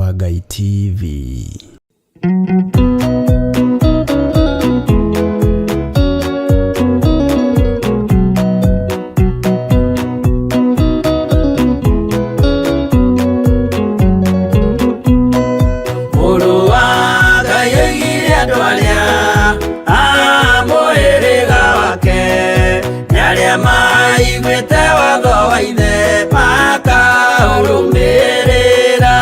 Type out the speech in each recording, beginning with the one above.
wa Ngai TV. Mũrũ wa Ngai oigire andũ arĩa a mũhĩrĩga wake nĩ arĩa maiguĩte watho wa ithe makaũrũmĩrĩra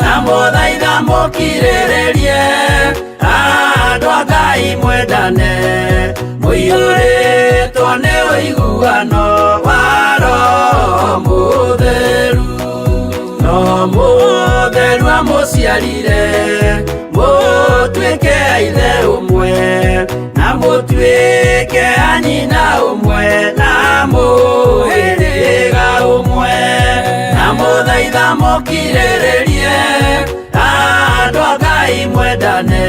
na mũthaitha mũkirĩrĩrie andũ a Ngai mwendane mũiyũrĩtwo nĩ ũiguano wa Roho Mũtheru no mũtheru amũciarire mũtuĩke a ithe ũmwe na mũtuĩke a nyina ũmwe na mũhĩrĩga ũmwe na mũthaitha mũkirĩrĩrie andũ a Ngai mwendane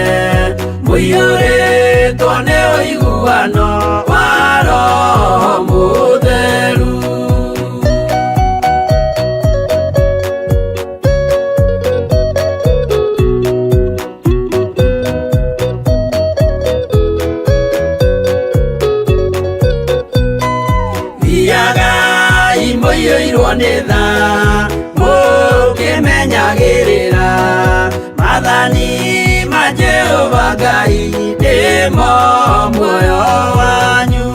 mũiyũrĩtwo nĩ ũiguano wa Roho Mũtheru. Thiagai mũiyũirwo nĩ tha mũkĩmenyagĩrĩra maathani ma Jehova Ngai nĩmo muoyo wanyu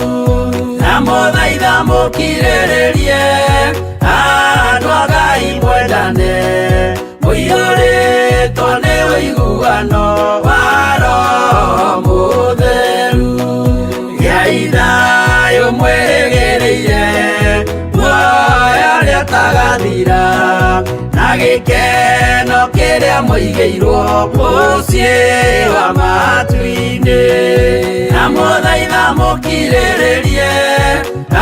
na mũthaitha mũkirĩrĩrie andũ a Ngai mwendane mũiyũrĩtwo nĩ ũiguano wa Roho Mũtheru gĩai thayũ mwĩrĩgĩrĩire muoyo ũrĩa ũtagathira na gĩkeno kĩrĩa mũigĩirwo mũciĩ wa matu-inĩ na mũthaitha mũkirĩrĩrie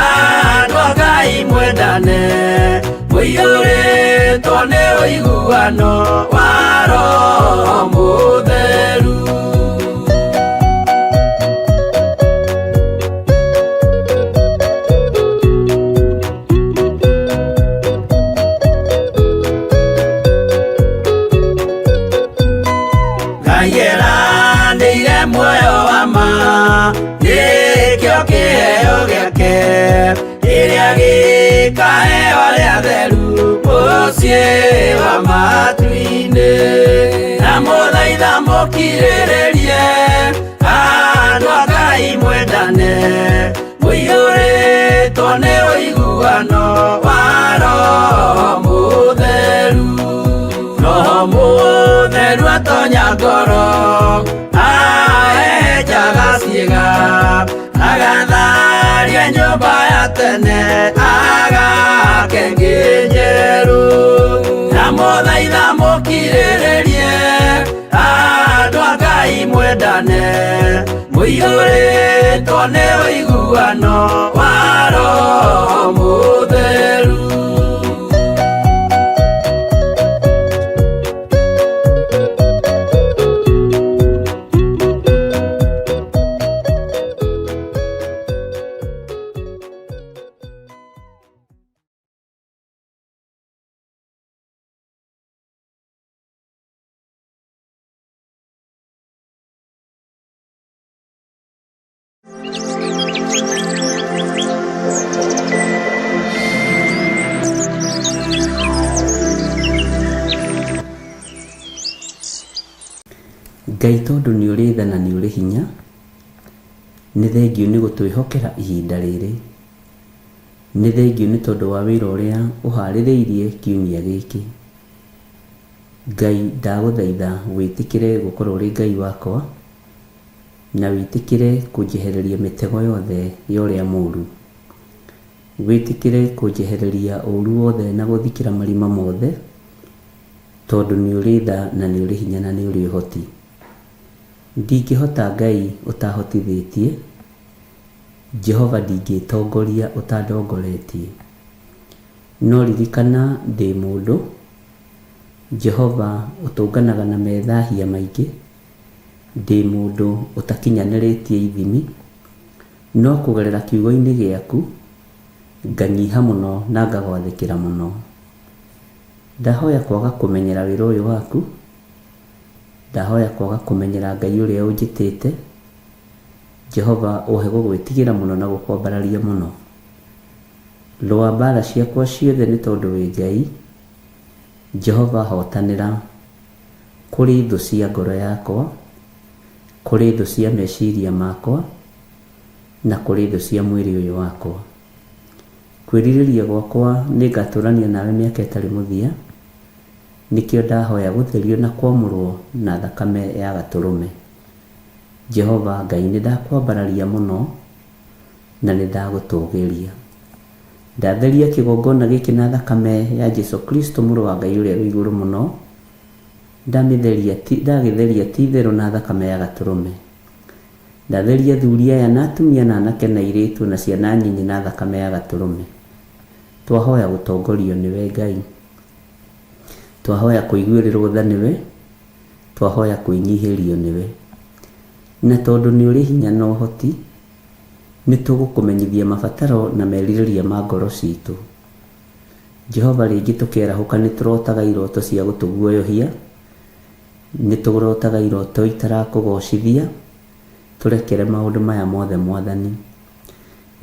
andũ a Ngai mwendane mũiyũrĩtwo nĩ ũiguano wa Roho Mũtheru. Ngai eranĩire muoyo wa ma nĩkĩo kĩheo gĩake kĩrĩa gĩkaheo arĩa atheru mũciĩ wa matu-inĩ na mũthaitha mũkirĩrĩrie andũ a Ngai mwendane mũiyũrĩtwo nĩ ũiguano wa Roho Mũtheru. Roho Mũtheru atonya ngoro ahehenjaga ciĩga agatharia nyũmba ya tene agake ĩngĩ njerũ na mũthaitha mũkirĩrĩrie andũ a Ngai mwendane mũiyũrĩtwo nĩ ũiguano wa Roho Mũtheru. Ngai tondũ nĩ ũrĩ tha na nĩ ũrĩ hinya, nĩ thengiũ nĩ gũtwĩhokera ihinda rĩrĩ. Nĩ thengiũ nĩ tondũ wa wĩra ũrĩa ũharĩrĩirie kiumia gĩkĩ. Ngai ndagũthaitha wĩtĩkĩre gũkorwo ũrĩ Ngai wakwa, na wĩtĩkĩre kũnjehereria mĩtego yothe ya ũrĩa mũũru. Wĩtĩkĩre kũnjehereria ũũru wothe na gũthikĩra marima mothe, tondũ nĩ ũrĩ tha na nĩ ũrĩ hinya na nĩ ũrĩ ũhoti. Ndingĩhota Ngai ũtahotithĩtie, Jehova ndingĩtongoria ũtandongoretie. No ririkana ndĩ mũndũ, Jehova ũtũnganaga na methahia maingĩ, ndĩ mũndũ ũtakinyanĩrĩtie ithimi, no kũgerera kiugo-inĩ gĩaku, nganyiha mũno na ngagwathĩkĩra mũno. Ndahoya kwaga kũmenyera wĩra ũyũ waku, ndahoya kwaga kũmenyera Ngai ũrĩa ũnjĩtĩte. Jehova ũhe gũgwĩtigĩra mũno na gũkwambararia mũno. Rũa mbara ciakwa ciothe nĩ tondũ wĩ Ngai. Jehova hotanĩra kũrĩ thũ cia ngoro yakwa, kũrĩ thũ cia meciria makwa, na kũrĩ thũ cia mwĩrĩ ũyũ wakwa. Kwĩrirĩria gwakwa nĩ ngatũrania nawe mĩaka ĩtarĩ mũthia, nĩkĩo ndahoya gũtherio na kwamũrwo na thakame ya Gatũrũme. Jehova Ngai nĩ ndakwambararia mũno na nĩ ndagũtũgĩria. Ndatheria kĩgongona gĩkĩ na thakame ya Jesu Kristo mũrũ wa Ngai ũrĩa wĩ igũrũ mũno, ndagĩtheria ti itherũ na thakame ya Gatũrũme. Ndatheria athuri aya na atumia na anake na airĩtu na ciana nyinyi na thakame ya Gatũrũme. Twahoya gũtongorio nĩwe Ngai. Twahoya kũiguĩrĩrwo tha nĩwe. Twahoya kwĩnyihĩrio nĩwe. Na tondũ nĩ ũrĩ hinya na ũhoti, nĩ tũgũkũmenyithia mabataro na merirĩria ma ngoro citũ. Jehova rĩngĩ tũkĩarahũka nĩ tũrotaga iroto cia gũtũguoyohia, nĩ tũrotaga iroto itarakũgocithia, tũrekere maũndũ maya mothe Mwathani.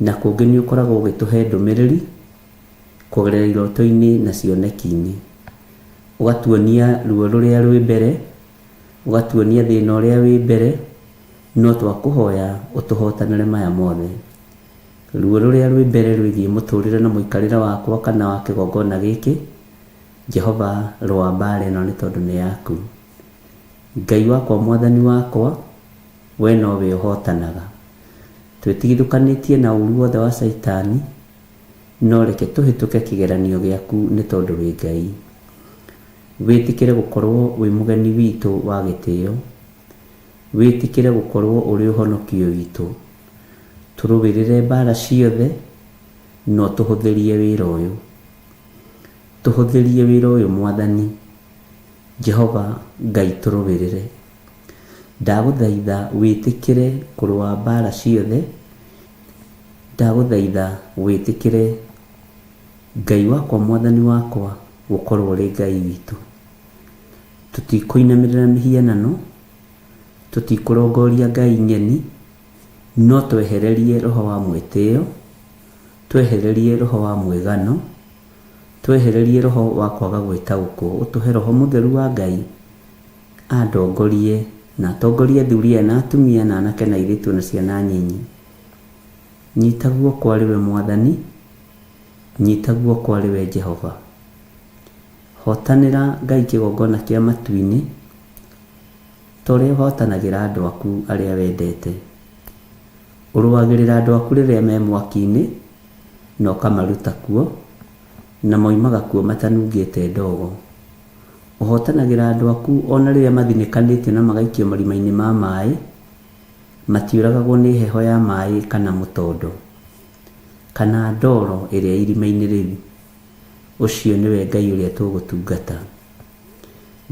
Na kũngĩ nĩ ũkoragwo ũgĩtũhe ndũmĩrĩri kũgerera iroto-inĩ na cioneki-inĩ. Ũgatuonia ruo rũrĩa rwĩ mbere, ũgatuonia thĩna ũrĩa wĩ mbere, no twakũhoya ũtũhotanĩre maya mothe. Ruo rũrĩa rwĩ mbere rwĩgiĩ mũtũrĩre na mũikarĩre wakwa kana wa kĩgongona gĩkĩ, Jehova rũa mbara ĩno nĩ tondũ nĩ yaku. Ngai wakwa Mwathani wakwa, we nowe ũhotanaga. Twĩtigithũkanĩtie na ũru wothe wa Caitani, no reke tũhĩtũke kĩgeranio gĩaku nĩ tondũ wĩ Ngai. Wĩtĩkĩre gũkorwo wĩ mũgeni witũ wa gĩtĩo, wĩtĩkĩre gũkorwo ũrĩ ũhonokio witũ. Tũrũĩrĩre mbara ciothe, no tũhũthĩrie wĩra ũyũ. Tũhũthĩrie wĩra ũyũ Mwathani. Jehova Ngai tũrũĩrĩre. Ndagũthaitha wĩtĩkĩre kũrũa mbara ciothe. Ndagũthaitha wĩtĩkĩre Ngai wakwa Mwathani wakwa gũkorwo ũrĩ Ngai witũ. Tũtikũinamĩrĩra mĩhianano, tũtikũrongoria ngai ng'eni, no twehererie roho wa mwĩtĩo, twehererie roho wa mwĩgano, twehererie roho wa kwaga gwĩtaũkwo, ũtũhe roho mũtheru wa Ngai andongorie na atongorie athuri aya na atumia na anake na airĩtu na ciana nyinyi. Nyita guoko arĩ we Mwathani, nyita guoko arĩ we Jehova. Hotanĩra Ngai kĩgongona kĩa matu-inĩ, ta ũrĩa ũhotanagĩra andũ aku arĩa wendete. Ũrũagĩrĩra andũ aku rĩrĩa me mwaki-inĩ, na ũkamaruta kuo, na moimaga kuo matanungĩte ndogo. Ũhotanagĩra andũ aku ona rĩrĩa mathinĩkanĩtio na magaikio marima-inĩ ma maĩ, matiũragagwo nĩ heho ya maĩ kana mũtondo, kana ndoro ĩrĩa irima-inĩ rĩu. Ũcio nĩwe Ngai ũrĩa tũgũtungata.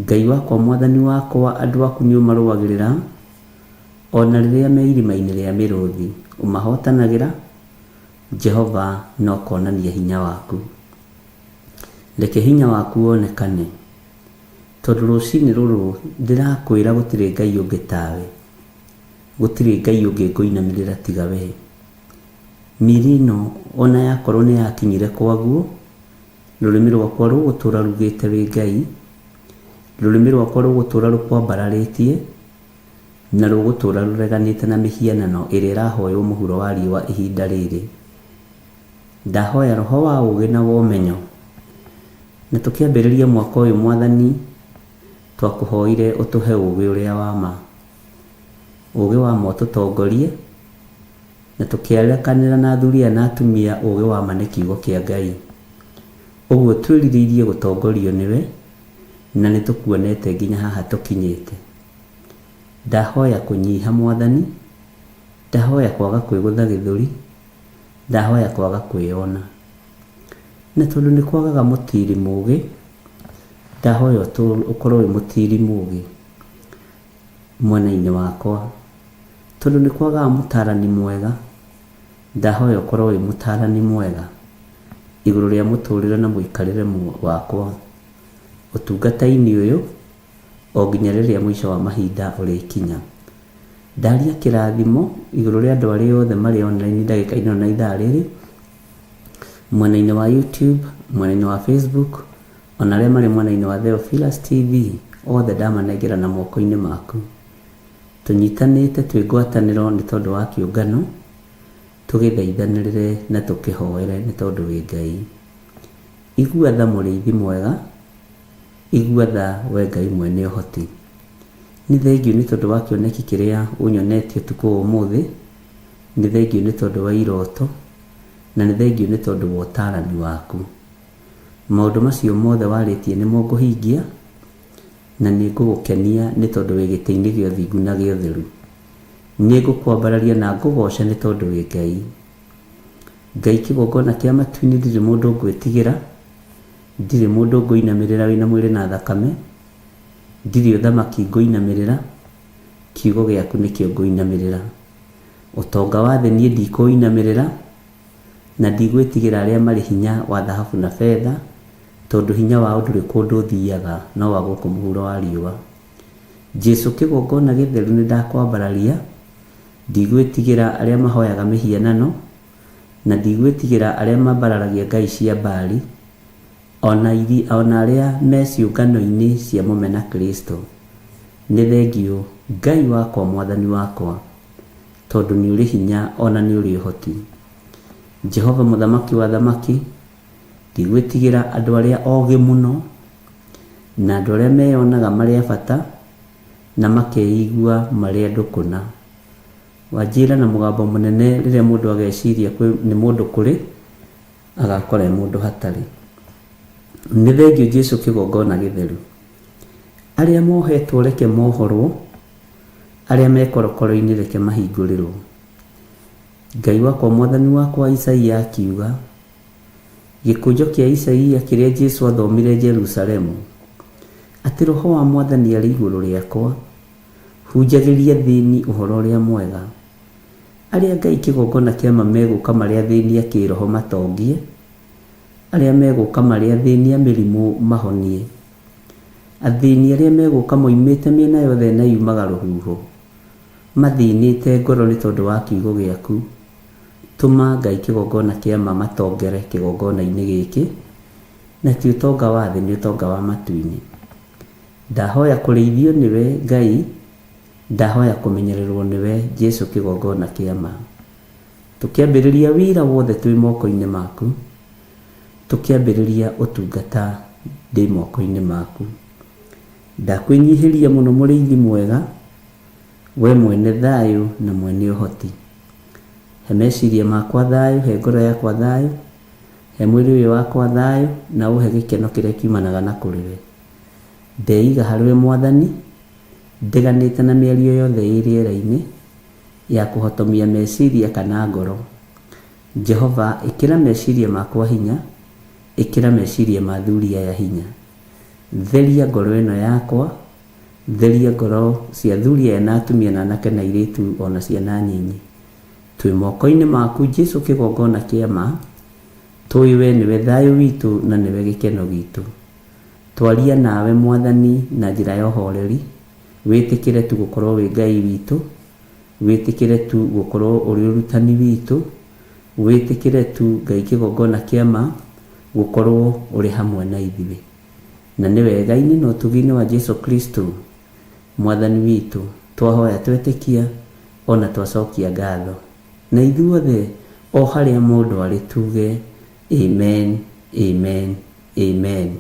Ngai wakwa Mwathani wakwa, andũ aku nĩ ũmarũagĩrĩra ona rĩrĩa me irima-inĩ rĩa mĩrũthi, ũmahotanagĩra Jehova na ũkonania hinya waku. Reke hinya waku wonekane, tondũ rũcinĩ rũrũ ndĩrakwĩra gũtirĩ Ngai ũngĩ tawe, gũtirĩ Ngai ũngĩ ngũinamĩrĩra tiga we. Mĩĩrĩ ĩno ona yakorwo nĩ yakinyire kwaguo, rũrĩmĩ rwakwa rũgũtũra rugĩte wĩ Ngai, rũrĩmĩ rwakwa rũgũtũra rũkwambararĩtie, na rũgũtũra rũreganĩte na mĩhianano ĩrĩa ĩrahoywo mũhuro wa riũa ihinda rĩrĩ. Ndahoya roho wa ũũgĩ na wa ũmenyo. Na tũkĩambĩrĩria mwaka ũyũ Mwathani, twakũhoire ũtũhe ũũgĩ ũrĩa wa ma. Ũũgĩ wa ma ũtũtongorie, na tũkĩarekanĩra na athuri aya na atumia ũũgĩ wa ma nĩ kiugo kĩa Ngai. Ũguo twĩrirĩirie gũtongorio nĩwe, na nĩ tũkuonete nginya haha tũkinyĩte. Ndahoya kũnyiha Mwathani, ndahoya kwaga kwĩgũtha gĩthũri, ndahoya kwaga kwĩyona. Na tondũ nĩ kwagaga mũtiri mũũgĩ, ndahoya ũkorwo wĩ mũtiri mũũgĩ mwena-inĩ wakwa. Tondũ nĩ kwagaga mũtarani mwega, ndahoya ũkorwo wĩ mũtarani mwega igũrũ rĩa mũtũrĩre na mũikarĩre wakwa. Ũtungata-inĩ ũyũ o nginya rĩrĩa mũico wa mahinda ũrĩkinya. Ndaria kĩrathimo igũrũ rĩa andũ arĩa othe marĩ online ndagĩka-inĩ ĩno na ithaa rĩrĩ, mwena-inĩ wa YouTube, mwena-inĩ wa Facebook, ona arĩa marĩ mwena-inĩ wa Theophilus TV, othe ndamanengera na moko-inĩ maku. Tũnyitanĩte twĩ ngwatanĩro nĩ tondũ wa kĩũngano, tũgĩthaithanĩrĩre na tũkĩhoere nĩ tondũ wĩ Ngai. Igua tha mũrĩithi mwega, igua tha we Ngai mwene ũhoti. Nĩ thengiũ nĩ tondũ wa kĩoneki kĩrĩa ũnyonetie ũtukũ wa ũmũthĩ, nĩ thengiũ nĩ tondũ wa iroto, na nĩ thengiũ nĩ tondũ wa ũtarani waku. Maũndũ macio mothe warĩtie nĩmo ngũhingia, na nĩ ngũgũkenia nĩ tondũ wĩ gĩtĩ-inĩ gĩa ũthingu na gĩa ũtheru. Nĩ ngũkwambararia na ngũgooce nĩ tondũ wĩ Ngai. Ngai kĩgongona kĩa matu-inĩ ndirĩ mũndũ ngwĩtigĩra, ndirĩ mũndũ ngũinamĩrĩra wĩna mwĩrĩ na thakame, ndirĩ ũthamaki ngũinamĩrĩra, kiugo gĩaku nĩkĩo ngũinamĩrĩra. Ũtonga wa thĩ niĩ ndikũinamĩrĩra, na ndigwĩtigĩra arĩa marĩ hinya wa thahabu na betha, tondũ hinya wao ndũrĩ kũndũ ũthiaga no wa gũkũ mũhuro wa riũa. Jesu kĩgongona gĩtheru nĩ ndakwambararia, ndigwĩtigĩra arĩa mahoyaga mĩhianano, na ndigwĩtigĩra arĩa mambararagia ngai cia Baali, ona arĩa me ciũngano-inĩ cia mũmena Kristo. Nĩ thengiũ Ngai wakwa Mwathani wakwa, tondũ nĩ ũrĩ hinya ona nĩ ũrĩ ũhoti. Jehova mũthamaki wa athamaki, ndigwĩtigĩra andũ arĩa ogĩ mũno, na andũ arĩa meyonaga marĩ a bata, na makeigua marĩ andũ kũna. Wanjĩra na mũgambo mũnene rĩrĩa mũndũ ageciria nĩ mũndũ kũrĩ, agakora e mũndũ hatarĩ. Nĩ thengiũ Jesu kĩgongona gĩtheru. Arĩa mohetwo reke mohorwo, arĩa me korokoro-inĩ reke mahingũrĩrwo. Ngai wakwa Mwathani wakwa Isaia akiuga, gĩkũnjo kĩa Isaia kĩrĩa Jesu athomire Jerusalemu, atĩ Roho wa Mwathani arĩ igũrũ rĩakwa, hunjagĩria athĩni ũhoro ũrĩa mwega. Arĩa Ngai kĩgongona kĩama megũka marĩ athĩni a kĩroho matongie, arĩa megũka marĩ athĩni a mĩrimũ mahonie, athĩni arĩa megũka moimĩte mĩena yothe na yumaga rũhuho, mathĩnĩte ngoro nĩ tondũ wa kiugo gĩaku, tũma Ngai kĩgongona kĩama matongere kĩgongona-inĩ gĩkĩ, na ti ũtonga wa thĩ nĩ ũtonga wa matu-inĩ. Ndahoya kũrĩithio nĩwe Ngai, ndahoya kũmenyererwo nĩwe Jesu kĩgongona kĩama. Tũkĩambĩrĩria wĩra wothe twĩ moko-inĩ maku, tũkĩambĩrĩria ũtungata ndĩ moko-inĩ maku. Ndakwĩnyihĩria mũno mũrĩithi mwega, we mwene thayũ na mwene ũhoti. He meciria makwa thayũ, he ngoro yakwa thayũ, he mwĩrĩ ũyũ wakwa thayũ, na ũhe gĩkeno kĩrĩa kiumanaga na kũrĩ we. Ndeiga harĩ we Mwathani, ndeganĩte na mĩario yothe ĩ rĩera-inĩ ya kũhotomia meciria kana ngoro. Jehova, ĩkĩra meciria makwa hinya, ĩkĩra meciria ma athuri aya hinya. Theria ngoro ĩno yakwa, theria ngoro cia athuri aya na atumia na anake na airĩtu ona ciana nyinyi. Twĩ moko-inĩ maku Jesu kĩgongona kĩa ma, tũĩ we nĩwe thayũ witũ na nĩwe gĩkeno gitũ. Twaria nawe Mwathani na njĩra ya ũhoreri, wĩtĩkĩre tu gũkorwo wĩ Ngai witũ, wĩtĩkĩre tu gũkorwo ũrĩ ũrutani witũ, wĩtĩkĩre tu Ngai kĩgongona kĩa ma gũkorwo ũrĩ hamwe na ithuĩ. Na nĩ wega-inĩ na ũtugi-inĩ wa Jesu Kristo Mwathani witũ, twahoya twetĩkia ona twacokia ngatho. Na ithuothe o harĩa mũndũ arĩ tuge amen, amen, amen.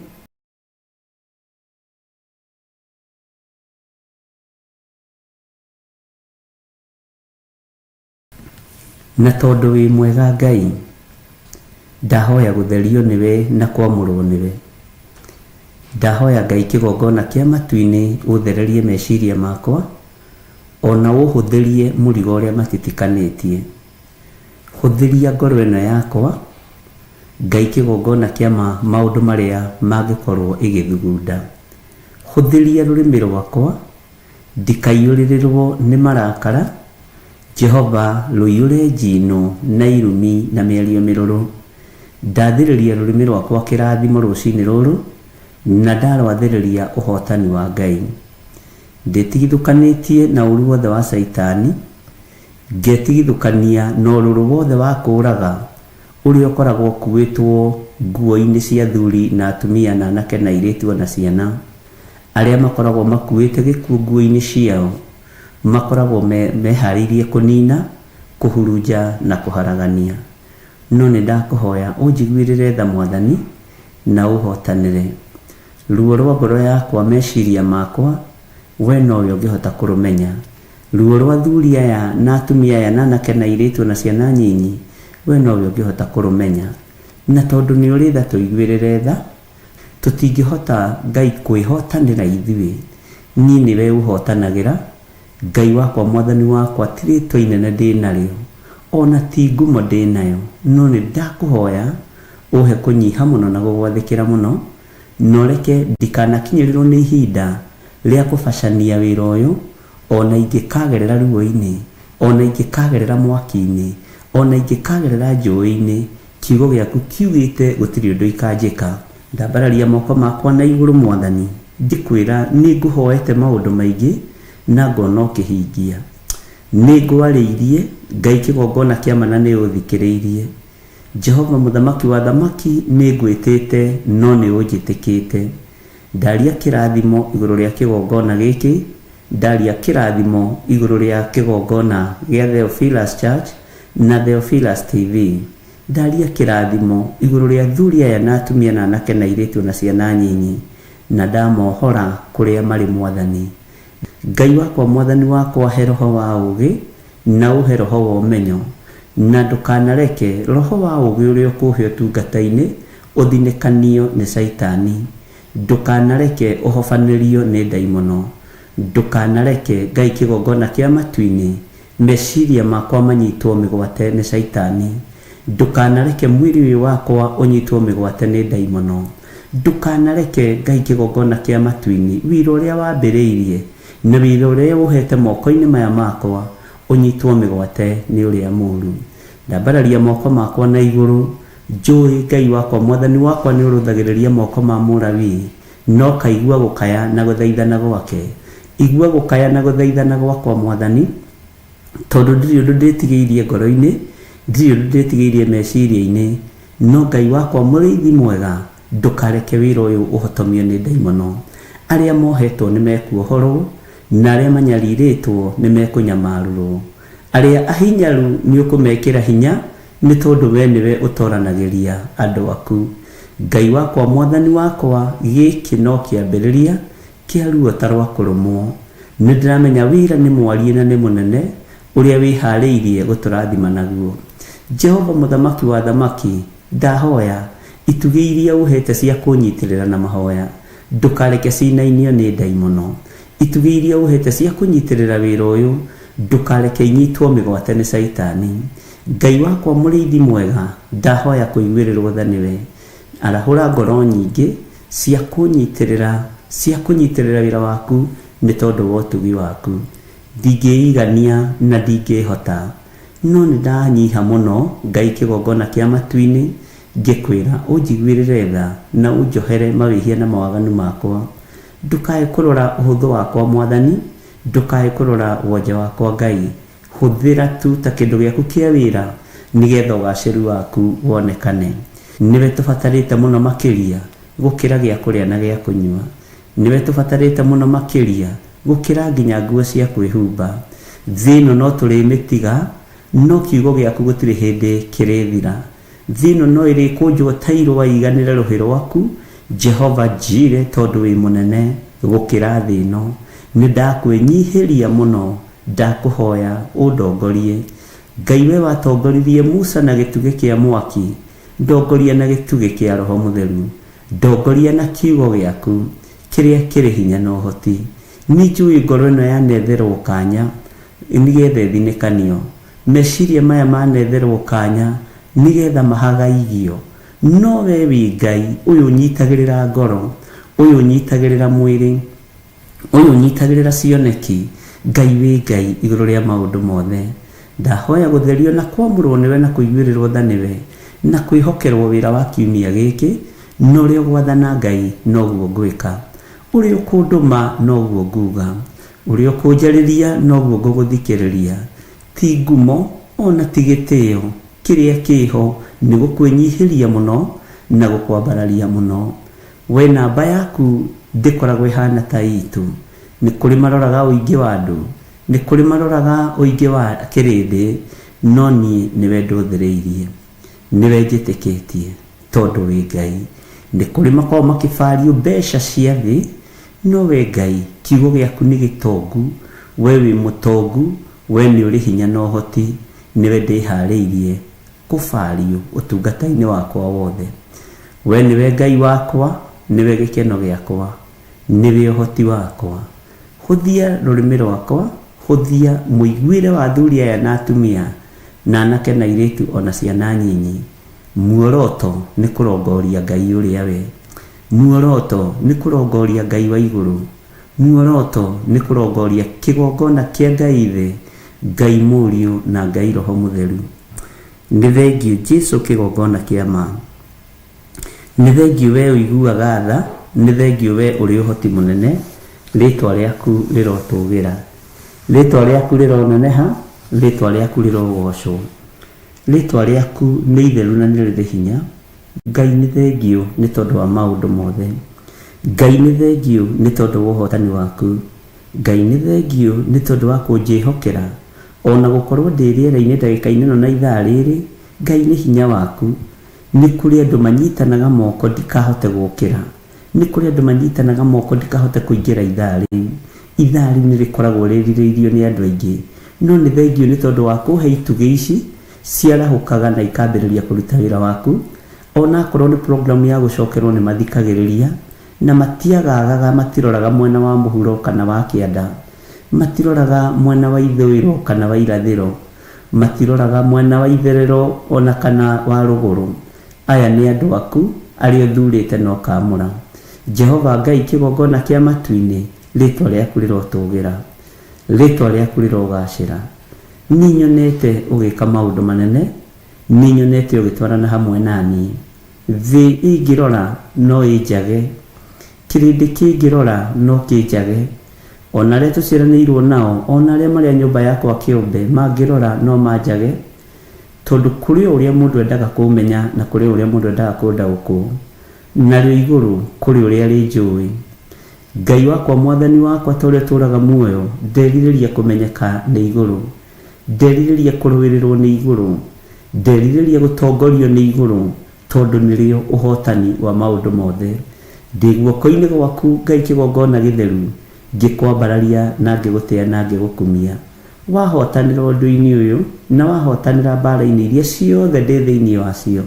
Na tondũ wĩ mwega Ngai, ndahoya gũtherio nĩwe na kwamũrwo nĩwe. Ndahoya Ngai kĩgongona kĩa matu-inĩ ũthererie meciria makwa, ona ũhũthĩrie mũrigo ũrĩa matitikanĩtie. Hũthĩria ngoro ĩno yakwa, Ngai kĩgongona kĩa ma maũndũ marĩa mangĩkorwo ĩgĩthugunda. Hũthĩria rũrĩmĩ rwakwa, ndikaiyũrĩrĩrwo nĩ marakara, Jehova rũiyũre njino na irumi na mĩario mĩrũrũ. Ndathĩrĩria rũrĩmĩ rwakwa kĩrathimo rũcinĩ rũrũ, Na ndarwathĩrĩria ũhotani wa Ngai. Ndĩtigithũkanĩtie na ũru wothe wa Caitani, ngetigithũkania na ũrũrũ wothe wa kũũraga ũrĩa ũkoragwo ũkuĩtwo nguo-inĩ cia athuri na atumia na anake na airĩtu ona ciana. Arĩa makoragwo makuĩte gĩkuũ nguo-inĩ ciao makoragwo meharĩirie kũnina, kũhurunja na kũharagania. No nĩ ndakũhoya ũnjiguĩrĩre tha Mwathani na ũhotanĩre. Ruo rwa ngoro yakwa, meciria makwa, we nowe ũngĩhota kũrũmenya. Ruo rwa athuri aya na atumia aya na anake na airĩtu na ciana nyinyi, we nowe ũngĩhota kũrũmenya. Na tondũ nĩ ũrĩ tha tũiguĩrĩre tha, tũtingĩhota Ngai kwĩhotanĩra ithuĩ. Niĩ nĩwe ũhotanagĩra, Ngai wakwa Mwathani wakwa, ti rĩtwa inene ndĩ narĩo, ona ti ngumo ndĩ nayo, no nĩ ndakũhoya ũhe kũnyiha mũno na gũgwathĩkĩra mũno, na ũreke ndikanakinyĩrĩrwo nĩ ihinda rĩa kũbacania wĩra ũyũ, ona ingĩkagerera ruo-inĩ, ona ingĩkagerera mwaki-inĩ, ona ingĩkagerera njũĩ-inĩ, kiugo gĩaku kiugĩte gũtirĩ ũndũ ikanjĩka. Ndambararia moko makwa na igũrũ Mwathani, ngĩkwĩra nĩ ngũhoete maũndũ maingĩ na ngona ũkĩhingia. Nĩ ngwarĩirie, Ngai kĩgongona kĩa ma na nĩ ũthikĩrĩirie. Jehova mũthamaki wa thamaki nĩ ngwĩtĩte no nĩ ũnjĩtĩkĩte. Ndaria kĩrathimo igũrũ rĩa kĩgongona gĩkĩ, ndaria kĩrathimo igũrũ rĩa kĩgongona gĩa Theophilus Church na Theophilus TV. Ndaria kĩrathimo igũrũ rĩa athuri aya na atumia na anake na airĩtu na ciana nyinyi, na ndamohora kũrĩa marĩ Mwathani. Ngai wakwa Mwathani wakwa, he roho wa ũũgĩ na ũhe roho wa ũmenyo, na ndũkanareke roho wa ũũgĩ ũrĩa ũkũhe ũtungata-inĩ ũthinĩkanio nĩ Caitani. Ndũkanareke ũhobanĩrio nĩ ndaimono. Ndũkanareke Ngai kĩgongona kĩa matu-inĩ meciria makwa manyitwo mĩgwate nĩ Caitani. Ndũkanareke mwĩrĩ ũyũ wakwa ũnyitwo mĩgwate nĩ ndaimono. Ndũkanareke Ngai kĩgongona kĩa matu-inĩ wĩra ũrĩa wambĩrĩirie na wĩra ũrĩa ũhete moko-inĩ maya makwa ũnyitwo mĩgwate nĩ ũrĩa mũũru. Ndambararia moko makwa na igũrũ, njũĩ Ngai wakwa Mwathani wakwa nĩ ũrũthagĩrĩria moko ma Mũlawii, no kaigua gũkaya na gũthaithana gwake. Igua gũkaya na gũthaithana gwakwa Mwathani, tondũ ndirĩ ũndũ ndĩtigĩirie ngoro-inĩ, ndirĩ ũndũ ndĩtigĩirie meciria-inĩ, no Ngai wakwa mũrĩithi mwega, ndũkareke wĩra ũyũ ũhotomio nĩ ndaimono. Arĩa mohetwo nĩ mekuohorwo, na arĩa manyarirĩtwo nĩ mekũnyamarũrwo. Arĩa ahinyaru nĩ ũkũmekĩra hinya, nĩ tondũ we nĩwe ũtoranagĩria andũ aku. Ngai wakwa Mwathani wakwa, gĩkĩ no kĩambĩrĩria kĩa ruo ta rwa kũrũmwo. Nĩ ndĩramenya wĩra nĩ mwarie na nĩ mũnene ũrĩa wĩharĩirie gũtũrathima naguo. Jehova mũthamaki wa thamaki, ndahoya itugĩ iria ũhete cia kũnyitĩrĩra na mahoya, ndũkareke cinainio nĩ ndaimono. Itugĩ iria ũhete cia kũnyitĩrĩra wĩra ũyũ, ndũkareke inyitwo mĩgwate nĩ Caitani. Ngai wakwa mũrĩithi mwega, ndahoya kũiguĩrĩrwo tha nĩwe. Arahũra ngoro nyingĩ cia kũnyitĩrĩra wĩra waku nĩ tondũ wa ũtugi waku. Ndingĩigania na ndingĩhota, no nĩ ndanyiha mũno Ngai kĩgongona kĩa matu-inĩ, ngĩkwĩra ũnjiguĩrĩre tha na ũnjohere mawĩhia na mawaganu makwa. Ndũkae kũrora ũhũthũ wakwa Mwathani, ndũkae kũrora wonje wakwa Ngai. Hũthĩra tu ta kĩndũ gĩaku kĩa wĩra nĩgetha ũgacĩru waku wonekane. Nĩwe tũbatarĩte mũno makĩria gũkĩra gĩa kũrĩa na gĩa kũnyua. Nĩwe tũbatarĩte mũno makĩria gũkĩra nginya nguo cia kwĩhumba. Thĩ ĩno no tũrĩmĩtiga, no kiugo gĩaku gũtirĩ hĩndĩ kĩrĩthira. Thĩ ĩno no ĩrĩkũnjwo ta irũa iganĩre rũhĩ rwaku, Jehova Jire, tondũ wĩ mũnene gũkĩra thĩ ĩno. Nĩ ndakwĩnyihĩria mũno, ndakũhoya ũndongorie. Ngai we watongoririe Musa na gĩtugĩ kĩa mwaki, ndongoria na gĩtugĩ kĩa Roho Mũtheru, ndongoria na kiugo gĩaku kĩrĩa kĩrĩ hinya na ũhoti. Nĩ njũĩ ngoro ĩno yanetherwo kanya nĩgetha ĩthinĩkanio, meciria maya manetherwo kanya nĩgetha mahagaigio, no we wĩ Ngai ũyũ ũnyitagĩrĩra ngoro, ũyũ ũnyitagĩrĩra mwĩrĩ, ũyũ ũnyitagĩrĩra cioneki. Ngai wĩ Ngai igũrũ rĩa maũndũ mothe. Ndahoya gũtherio na kwamũrwo nĩwe na kũiguĩrĩrwo tha nĩwe na kwĩhokerwo wĩra wa kiumia gĩkĩ, Na ũrĩa ũgwathana Ngai noguo ngwĩka. Ũrĩa ũkũndũma noguo nguga. Ũrĩa ũkũnjarĩria noguo ngũgũthikĩrĩria. Ti ngumo ona ti gĩtĩo, kĩrĩa kĩho nĩ gũkwĩnyihĩria mũno na gũkwambararia mũno. We namba yaku ndĩkoragwo ĩhana ta itũ. Nĩ kũrĩ maroraga ũingĩ wa andũ, nĩ kũrĩ maroraga ũingĩ wa kĩrĩndĩ, no niĩ nĩwe ndũthĩrĩirie. Nĩwe njĩtĩkĩtie tondũ wĩ Ngai. Nĩ kũrĩ makoragwo makĩbario mbeca cia thĩ, no we Ngai, kiugo gĩaku nĩ gĩtongu, we wĩ mũtongu, we nĩ ũrĩ hinya na ũhoti, nĩwe ndĩharĩirie kũbario ũtungata-inĩ wakwa wothe. We nĩwe Ngai wakwa, nĩwe gĩkeno gĩakwa, nĩwe ũhoti wakwa. Hũthia rũrĩmĩ rwakwa, hũthia mũiguĩre wa athuri aya na atumia, na anake na airĩtu o na ciana nyinyi. Muoroto nĩ kũrongoria Ngai ũrĩa we. Muoroto nĩ kũrongoria Ngai wa igũrũ. Muoroto nĩ kũrongoria kĩgongona kĩa Ngai Ithe, Ngai Mũriũ na Ngai Roho Mũtheru. Nĩ thengiũ Jesu kĩgongona kĩa ma. Nĩ thengiũ wee ũiguaga tha, nĩ thengiũ wee ũrĩ ũhoti mũnene, rĩtwa rĩaku rĩrotũgĩra. Rĩtwa rĩaku rĩroneneha, rĩtwa rĩaku rĩrogocwo. Rĩtwa rĩaku nĩ itheru na nĩ rĩrĩ hinya. Ngai nĩ thengiũ nĩ tondũ wa maũndũ mothe. Ngai nĩ thengiũ nĩ tondũ wa ũhotani waku. Ngai nĩ thengiũ nĩ tondũ wa kũnjĩhokera. Ona gũkorwo ndĩ rĩera-inĩ ndagĩka-inĩ ĩno na ithaa rĩrĩ, Ngai nĩ hinya waku. Nĩ kũrĩ andũ manyitanaga moko ndikahote gũkĩra. Nĩ kũrĩ andũ manyitanaga moko ndikahote kũingĩra ithaa rĩu. Ithaa rĩu nĩ rĩkoragwo rĩrirĩirio nĩ andũ aingĩ. No nĩ thengiũ nĩ tondũ wa kũhe itugĩ ici ciarahũkaga na ikambĩrĩria kũruta wĩra waku. Ona akorwo nĩ program ya gũcokerwo nĩ mathikagĩrĩria na matiagaagaga matiroraga mwena wa mũhuro kana wa kĩanda. Matiroraga mwena wa ithũĩro kana wa irathĩro. Matiroraga mwena wa itherero o na kana wa rũgũrũ. Aya nĩ andũ aku, arĩa ũthuurĩte na ũkaamũra. Jehova Ngai kĩgongona kĩa matu-inĩ, rĩĩtwa rĩaku rĩrotũũgĩra. Rĩĩtwa rĩaku rĩrogaacĩra. Nĩnyonete ũgĩka maũndũ manene, nĩnyonete ũgĩtwarana hamwe na niĩ. Thĩ ĩngĩrora no ĩnjage, kĩrĩndĩ kĩngĩrora no kĩnjage. O na arĩa tũciaranĩirwo nao, o na arĩa marĩ a nyũmba yakwa kĩũmbe, mangĩrora no manjage, tondũ kũrĩ o ũrĩa mũndũ endaga kũũmenya na kũrĩ o ũrĩa mũndũ endaga kũndaũkwo, narĩo igũrũ kũrĩ ũrĩa rĩnjũĩ. Ngai wakwa Mwathani wakwa ta ũrĩa ũtũũraga muoyo, nderirĩria kũmenyeka nĩ igũrũ, nderirĩria kũrũĩrĩrwo nĩ igũrũ, nderirĩria gũtongorio nĩ igũrũ, tondũ nĩrĩo ũhotani wa maũndũ mothe. Ndĩ guoko-inĩ gwaku, Ngai kĩgongona gĩtheru, ngĩkwambararia na ngĩgũtĩa na ngĩgũkumia. Wahotanĩra ũndũ-inĩ ũyũ, na wahotanĩra mbaara-inĩ iria ciothe ndĩ thĩinĩ wacio,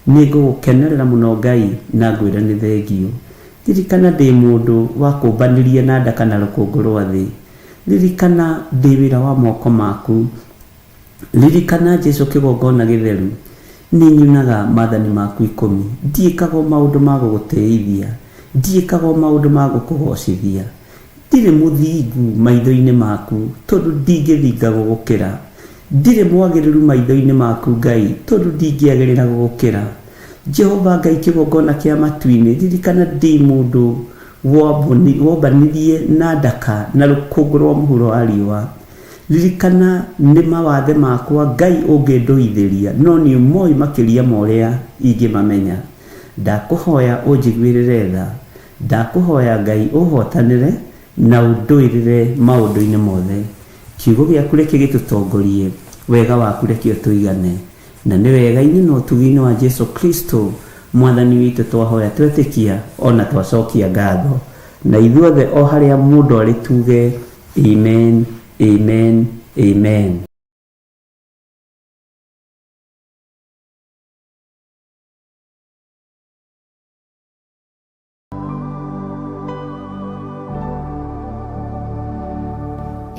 nĩngũgũkenerera mũno Ngai na ngwĩre nĩ thengiũ. Ririkana ndĩ mũndũ wakũmbanirie na ndaka na rũkũngũ rwa thĩ. Ririkana ndĩ wĩra wa moko maku. Ririkana Jesu kĩgongona gĩtheru, nĩnyunaga maathani maku ikũmi, ndiĩkaga o maũndũ ma gũgũtĩithia, ndiĩkaga o maũndũ ma gũkũgocithia. Ndirĩ mũthingu maitho-inĩ maku, tondũ ndingĩthinga gũgũkĩra. Ndirĩ mwagĩrĩru maitho-inĩ maku, Ngai, tondũ ndingĩagĩrĩra gũgũkĩra. Jehova Ngai kĩgongona kĩa matu-inĩ, ririkana ndĩ mũndũ wombanirie na ndaka na rũkũngũ rwa mũhuro wa riũa. Ririkana nĩ mawathe makwa Ngai ũngĩndũithĩria, no nĩ ũmoĩ makĩria ma ũrĩa ingĩmamenya. Ndakũhoya ũnjiguĩrĩre tha. Ndakũhoya Ngai ũhotanĩre na ũndũĩrĩre maũndũ-inĩ mothe. Kiugo gĩaku reke gĩtũtongorie, wega waku reke ũtũigane. Na nĩ wega-inĩ na ũtugi-inĩ wa Jesu Kristo Mwathani witũ twahoya twetĩkia o na twacokia ngatho. Na ithuothe o harĩa mũndũ arĩ tuge Amen, Amen, Amen.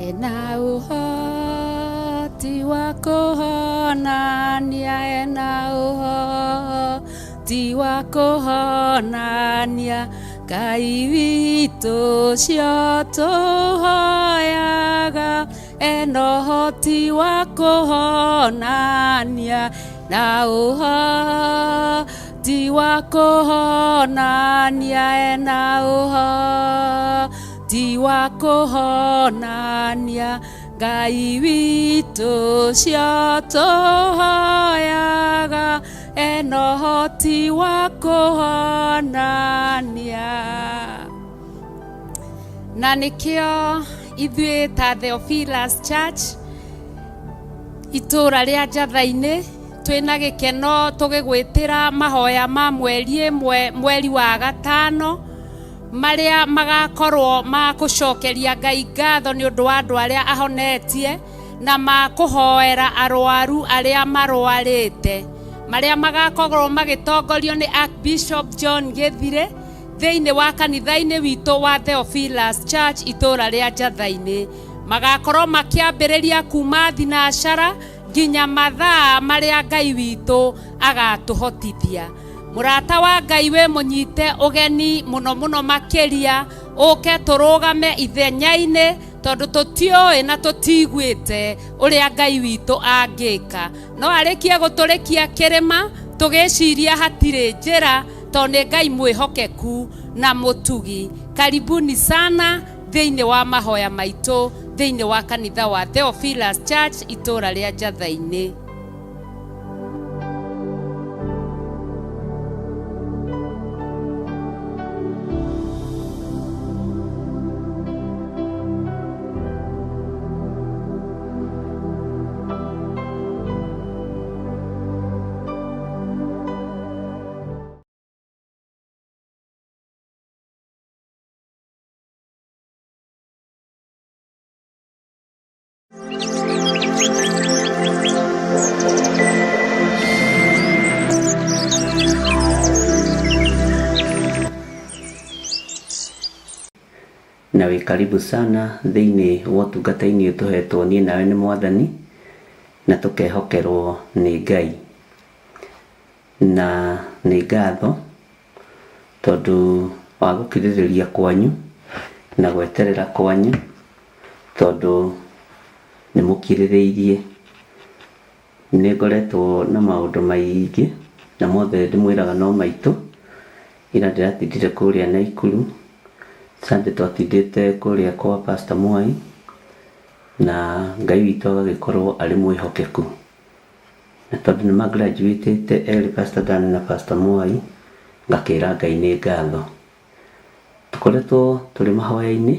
Ena ũhoti wa kũhonania, ena ũhoti wa kũhonania, Ngai witũ ũcio tũhoyaga, ena ũhoti wa kũhonania, na ũhoti. Ũhoti wa kũhonania, ena ũhoti wa kũhonania. Ngai witũ ũcio tũhoyaga, ena ũhoti wa kũhonania. Na nĩkĩo ithuĩ ta Theophilus Church itũũra rĩa Njatha-inĩ twĩna gĩkeno tũgĩgwĩtĩra mahoya ma mweri ĩmwe mweri wa gatano marĩa magakorwo ma gũcokeria Ngai ngatho nĩ ũndũ wa andũ arĩa ahonetie na ma kũhoera arwaru arĩa marwarĩte, marĩa magakorwo magĩtongorio nĩ Archbishop John Gĩthire thĩinĩ wa kanitha-inĩ witũ wa Theophilus Church itũũra rĩa Njatha-inĩ. Magakorwo makĩambĩrĩria kuma thinacara nginya mathaa marĩa Ngai witũ agatũhotithia. Mũrata wa Ngai wĩ mũnyite ũgeni mũno mũno makĩria, ũke tũrũgame ithenya-inĩ tondũ tũtiũĩ na tũtiguĩte ũrĩa Ngai witũ angĩka. No arĩkie gũtũrĩkia kĩrĩma tũgĩciria hatirĩ njĩra, tondũ nĩ Ngai mwĩhokeku na mũtugi. Karibuni sana thĩinĩ wa mahoya maitũ thĩinĩ wa kanitha wa Theophilus Church itũũra rĩa Njatha-inĩ. Na wĩ karibu sana thĩinĩ wa ũtungata-inĩ ũyũ tũhetwo niĩ nawe nĩ Mwathani na tũkehokerwo nĩ Ngai. Na nĩ ngatho tondũ wa gũkirĩrĩria kwanyu na gweterera kwanyu, tondũ nĩ mũkirĩrĩirie. Nĩ ngoretwo na maũndũ maingĩ na mothe ndĩmwĩraga no maitũ. Ira ndĩratindire kũrĩa Naikuru, Sunday twatindĩte kũrĩa kwa Pastor Mwai, na Ngai witũ agagĩkorwo arĩ mwĩhokeku. Na tondũ nĩ magraduatĩte erĩ Pastor Dan na Pastor Mwai, ngakĩra Ngai nĩ ngatho. Tũkoretwo tũrĩ mahoya-inĩ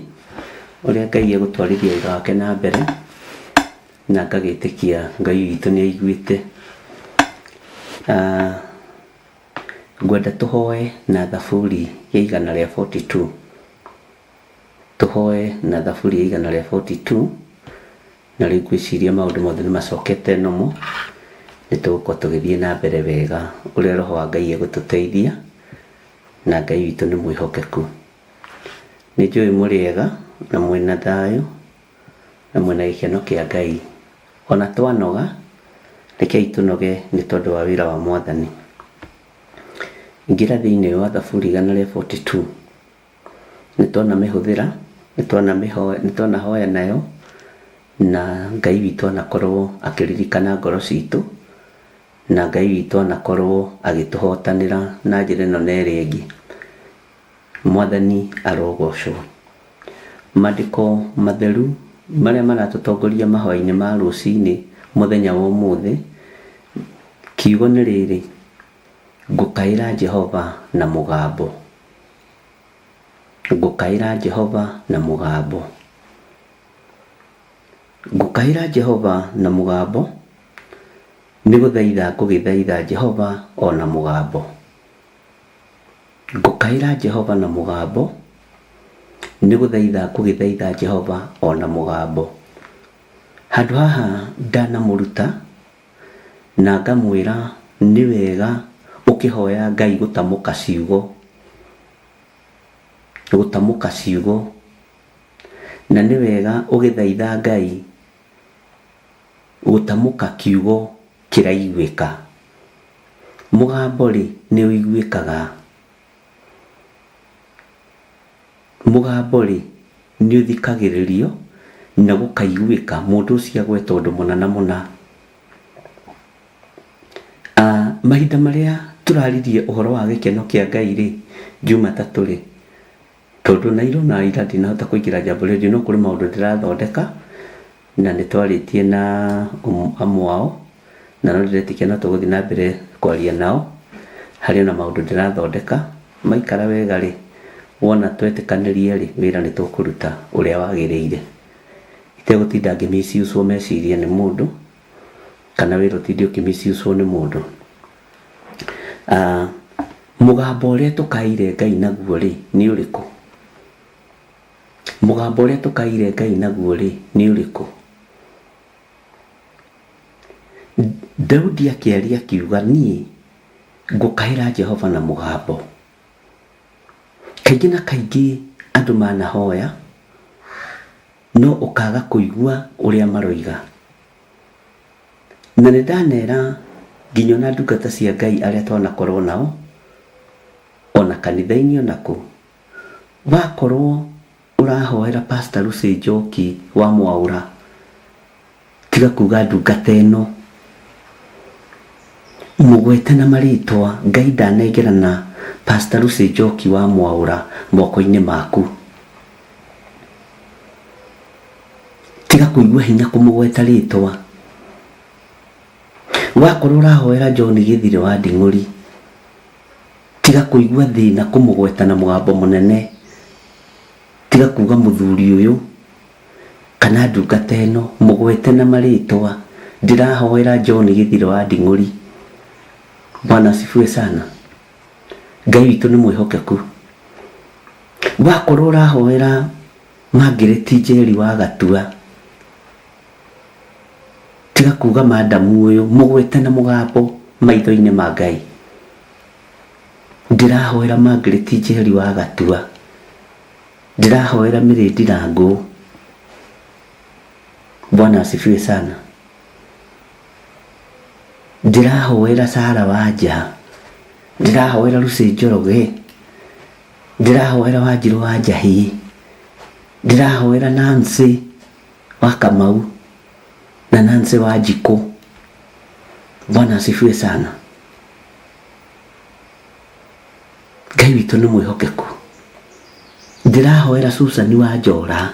ũrĩa Ngai egũtwarithia wĩra wake na mbere, na ngagĩtĩkia Ngai witũ nĩ aiguĩte. Ngwenda tũhoe na thaburi ya igana rĩa 42. Tũhoe na thaburi ya igana rĩa 42, na rĩu ngwĩciria maũndũ mothe nĩ macokete nomo, nĩ tũgũkorwo tũgĩthiĩ na mbere wega ũrĩa Roho wa Ngai egũtũteithia, na Ngai witũ nĩ mwĩhokeku. Nĩ njũĩ mũrĩ ega na mwĩna thayũ na mwĩna gĩkeno kĩa Ngai. Ona twanoga, rekei tũnoge nĩ tondũ wa wĩra wa Mwathani. Ingĩra thĩinĩ wa thaburi igana rĩa 42. Nĩ twanamĩhũthĩra, nĩ twanahoya nayo, na Ngai witũ anakorwo akĩririkana ngoro citũ, na Ngai witũ anakorwo agĩtũhotanĩra na njĩra ĩno na ĩrĩa ĩngĩ. Mwathani arogocwo. Maandĩko matheru marĩa maratũtongoria mahoya-inĩ ma rũcinĩ mũthenya wa ũmũthĩ, kiugo nĩ rĩrĩ, ngũkaĩra Jehova na mũgambo. Ngũkaĩra Jehova na mũgambo. Ngũkaĩra Jehova na mũgambo, nĩ gũthaitha ngũgĩthaitha Jehova o na mũgambo. Ngũkaĩra Jehova na mũgambo, nĩ gũthaitha ngũgĩthaitha Jehova o na mũgambo. Handũ haha ndanamũruta na ngamwĩra nĩ wega ũkĩhoya Ngai gũtamũka ciugo. Gũtamũka ciugo. Na nĩ wega ũgĩthaitha Ngai gũtamũka kiugo kĩraiguĩka. Mũgambo rĩ nĩ ũiguĩkaga. Mũgambo rĩ nĩ ũthikagĩrĩrio na gũkaiguĩka mũndũ ũcio agweta ũndũ mũna na mũna. Mahinda marĩa Tũraririe ũhoro wa gĩkeno kĩa Ngai rĩ, Jumatatũ rĩ, tondũ na ira ona ira ndinahota kũingĩra Jambo Radio no kũrĩ maũndũ ndĩrathondeka na nĩ twarĩtie na amwe ao na no ndĩretĩkia no tũgũthiĩ na mbere kwaria nao. Harĩ ona maũndũ ndĩrathondeka, maikara wega rĩ, wona twetĩkanĩria rĩ, wĩra nĩ tũkũruta ũrĩa wagĩrĩire. Itegũtinda ngĩ misuse meciria nĩ mũndũ, kana wĩra ũtinde ũkĩ misuse nĩ mũndũ. Mũgambo ũrĩa tũkaĩire Ngai naguo rĩ, nĩ ũrĩkũ? Mũgambo ũrĩa tũkaĩire Ngai naguo rĩ, nĩ ũrĩkũ? Daudi akĩaria akiuga, niĩ ngũkaĩra Jehova na mũgambo. Kaingĩ na kaingĩ andũ manahoya, no ũkaga kũigua ũrĩa maroiga. Na nĩ ndanera nginya ona ndungata cia Ngai arĩa twanakorwo nao, ona kanitha-inĩ ona kũ, wakorwo ũrahoera Pastor Lucy Njoki wa Mwaũra, tiga kuga ndungata ĩno, mũgwete na marĩtwa, Ngai ndanengerana Pastor Lucy Njoki wa Mwaũra moko-inĩ maku. Tiga kũigua hinya kũmũgweta rĩtwa. Wakorwo ũrahoera John Gĩthirĩ wa Nding'ũri, tiga kũigua thĩna kũmũgweta na mũgambo mũnene. Tiga kuga mũthuri ũyũ kana ndungata ĩno, mũgwete na marĩtwa. Ndĩrahoera John Gĩthirĩ wa Nding'ũri. Bwana asifiwe sana. Ngai witũ nĩ mwĩhokeku. Wakorwo ũrahoera Margaret Njeri wa Gatua, tiga kuga madamu ũyũ, mũgwete na mũgambo maitho-inĩ ma Ngai. Ndĩrahoera Margaret Njeri wa Gatua, ndĩrahoera Mary Ndirango. Bwana asifiwe sana. Ndĩrahoera Sarah Wanja, ndĩrahoera Lucy Njoroge, ndĩrahoera Wanjirũ wa Njahĩ, ndĩrahoera Nancy wa Kamau na Nancy wa Njikũ. Bwana asifiwe sana. Ngai witũ nĩ mwĩhokeku. Ndĩrahoera Susan wa Njora,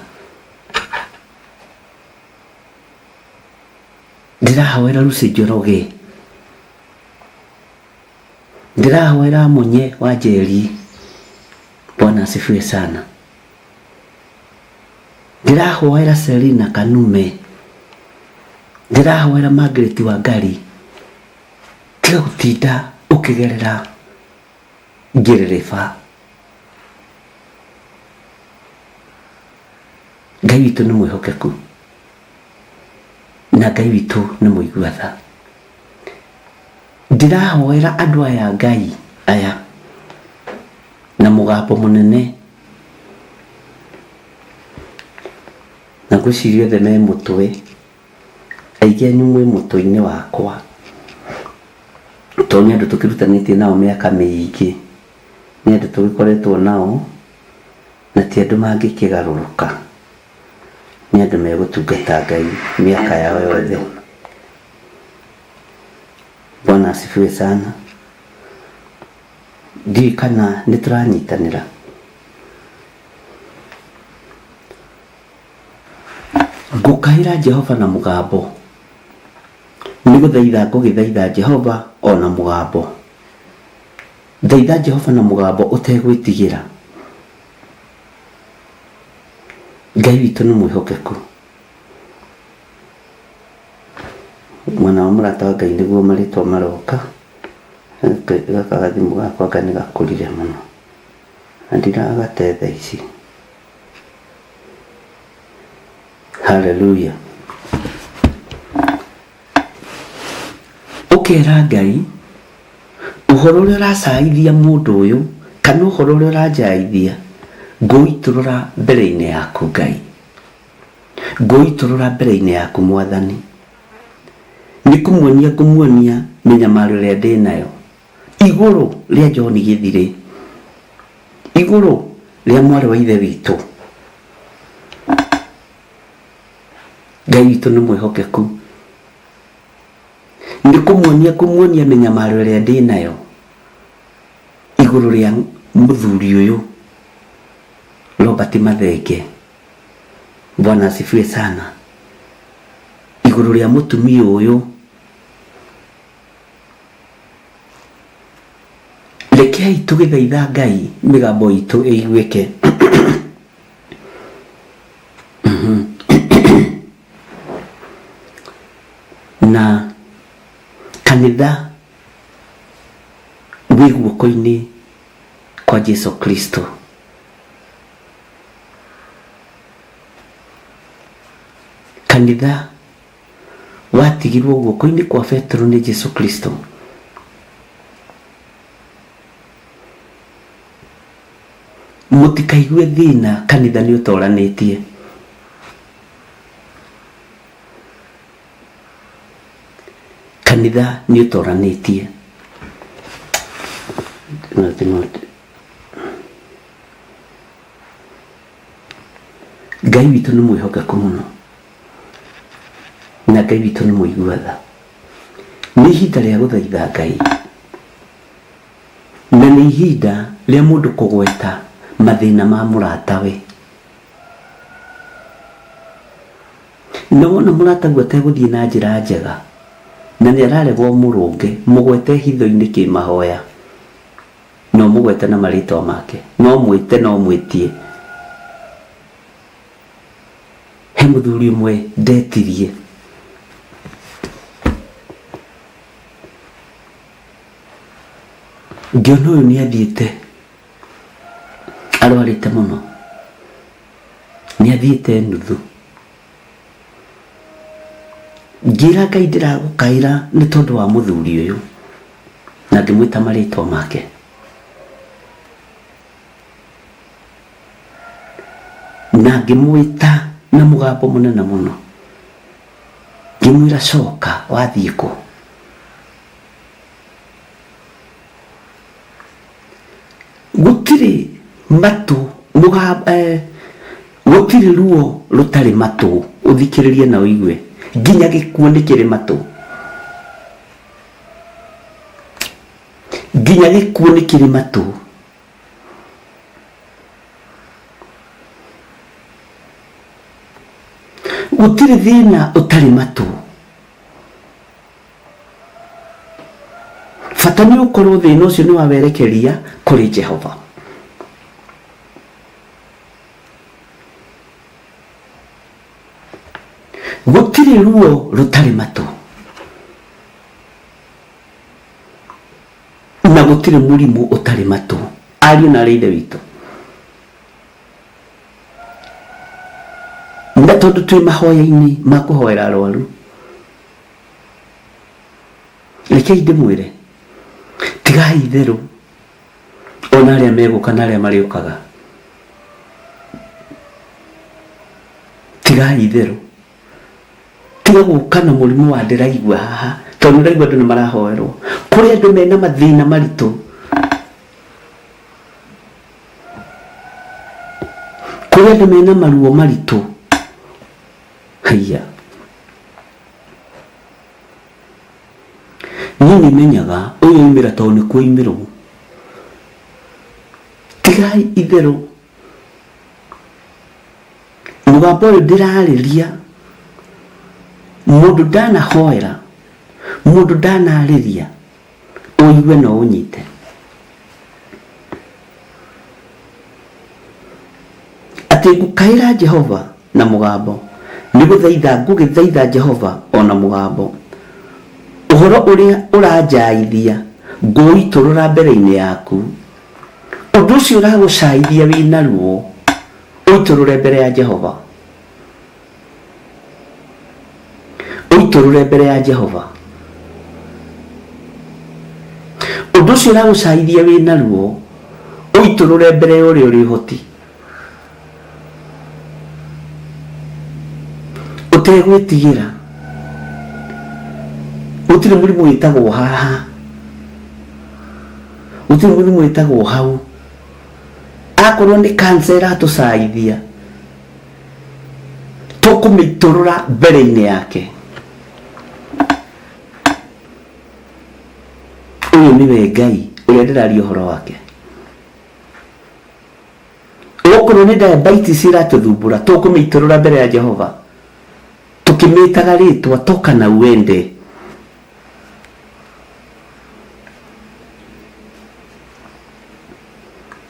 ndĩrahoera Lucy Njoroge, ndĩrahoera Munye wa Njeri. Bwana asifiwe sana. Ndĩrahoera Selina Kanume, ndĩrahoera Margaret Wangari. Tiga gũtinda ũkĩgerera ngĩrĩrĩba. Ngai witũ nĩ mwĩhokeku na Ngai witũ nĩ mũigua tha. Ndĩrahoera andũ aya Ngai aya na mũgambo mũnene, na ngwĩciria othe me mũtwe, aingĩ anyu mwĩ mũtwe-inĩ wakwa, tondũ nĩ andũ tũkĩrutanĩtie nao mĩaka mĩingĩ, nĩ andũ tũgĩkoretwo nao, na ti andũ mangĩkĩgarũrũka, nĩ andũ megũtungata Ngai mĩaka yao yothe. Bwana asifiwe sana. Ndiũĩ kana nĩ tũranyitanĩra. Ngũkaĩra Jehova na mũgambo, nĩ gũthaitha ngũgĩthaitha Jehova o na mũgambo. Thaitha Jehova na mũgambo ũtegwĩtigĩra. Ngai witũ nĩ mwĩhokeku. Mwena wa mũrata wa Ngai nĩguo marĩtwa maroka. Gaka gathimũ gakwa anga nĩ gakũrire mũno. Na ndiragate thaa ici. Hallelujah. Ũkera Ngai ũhoro ũrĩa ũracaithia mũndũ ũyũ kana ũhoro ũrĩa ũranjaithia ngũitũrũra mbere-inĩ yaku Ngai. Ngũitũrũra mbere-inĩ yaku Mwathani. Nĩ kũmuonia ngũmuonia mĩnyamaro ĩrĩa ndĩ nayo igũrũ rĩa John Gĩthirĩ, igũrũ rĩa mwarĩ wa ithe witũ. Ngai witũ nĩ mwĩhokeku. Nĩ kũmuonia ngũmuonia mĩnyamaro ĩrĩa ndĩ nayo. Igũrũ rĩa mũthuri ũyũ Robert Mathenge, Bwana asifiwe sana, igũrũ rĩa mũtumia ũyũ, rekei tũgĩthaitha Ngai mĩgambo itũ ĩiguĩke. Na kanitha wĩ guoko-inĩ kwa Jesu Kristo. Kanitha watigirwo guoko-inĩ kwa Petero nĩ Jesu Kristo. Mũtikaigue thĩna, kanitha nĩ ũtoranĩtie. Kanitha nĩ ũtoranĩtie. Ngai witũ nĩ mwĩhokeku mũno, na Ngai witũ nĩ mũigua tha. Nĩ ihinda rĩa gũthaitha Ngai, na nĩ ihinda rĩa mũndũ kũgweta mathĩna ma mũratawe. Na wona mũrataguo ategũthiĩ na njĩra njega, na nĩ araregwo mũrũnge, mũgwete hitho-inĩ kĩmahoya, no mũgwete na marĩtwa make, no mwĩte, no mwĩtie. He mũthuri ũmwe ndetirie, ngĩona ũyũ nĩ athiĩte arwarĩte mũno, nĩ athiĩte nuthu. Ngĩra Ngai ndĩragũkaĩra nĩ tondũ wa mũthuri ũyũ, na ngĩmwĩta marĩtwa make. Na ngĩmwĩta na mũgambo mũnene mũno, ngĩmwĩra coka, wathiĩ kũ? Gũtirĩ matũ gũtirĩ ruo rũtarĩ matũ, ũthikĩrĩrie na ũigue, nginya gĩkuũ nĩ kĩrĩ matũ, nginya gĩkuũ nĩ kĩrĩ matũ. Gũtirĩ thĩna ũtarĩ matũ. Bata nĩ ũkorwo thĩna ũcio nĩ wawerekeria kũrĩ Jehova. Gũtirĩ ruo rũtarĩ matũ, na gũtirĩ mũrimũ ũtarĩ matũ. Ariũ na arĩ Ithe witũ, na tondũ twĩ mahoya-inĩ ma kũhoera arwaru, rekei ndĩmwĩre, tigai itherũ ona arĩa megũka na arĩa marĩũkaga, tigai itherũ, tiga gũka na mũrimũ wa ndĩraigua haha, tondũ ndĩraigua andũ nĩ marahoerwo. Kũrĩ andũ mena mathĩna maritũ, kũrĩ andũ mena maruo maritũ. Haiya, niĩ nĩ menyaga ũyũ oimĩra tondũ nĩ kuoimĩrwo. Tigai itherũ, mũgambo ũyũ ndĩrarĩria mũndũ ndanahoera, mũndũ ndanarĩria, ũigue na ũnyite. Atĩ ngũkaĩra Jehova na mũgambo, nĩ gũthaitha ngũgĩthaitha Jehova o na mũgambo. Ũhoro ũrĩa ũranjaithia ngũũitũrũra mbere-inĩ yaku. Ũndũ ũcio ũragũcaithia wĩ na ruo, ũitũrũre mbere ya Jehova. Ũitũrũre mbere ya Jehova. Ũndũ ũcio ũragũcaithia wĩ na ruo, ũitũrũre mbere ya ũrĩa ũrĩ ũhoti. Ũtegwĩtigĩra. Gũtirĩ mũrimũ wĩtagwo haha, gũtirĩ mũrimũ wĩtagwo hau. Akorwo nĩ cancer ĩratũcaithia, tũkũmĩitũrũra mbere-inĩ yake. Ũyũ nĩwe Ngai ũrĩa ndĩraria ũhoro wake. Okorwo nĩ diabetes ĩratũthumbũra, tũkũmĩitũrũra mbere ya Jehova tũkĩmĩtaga rĩtwa toka na uende.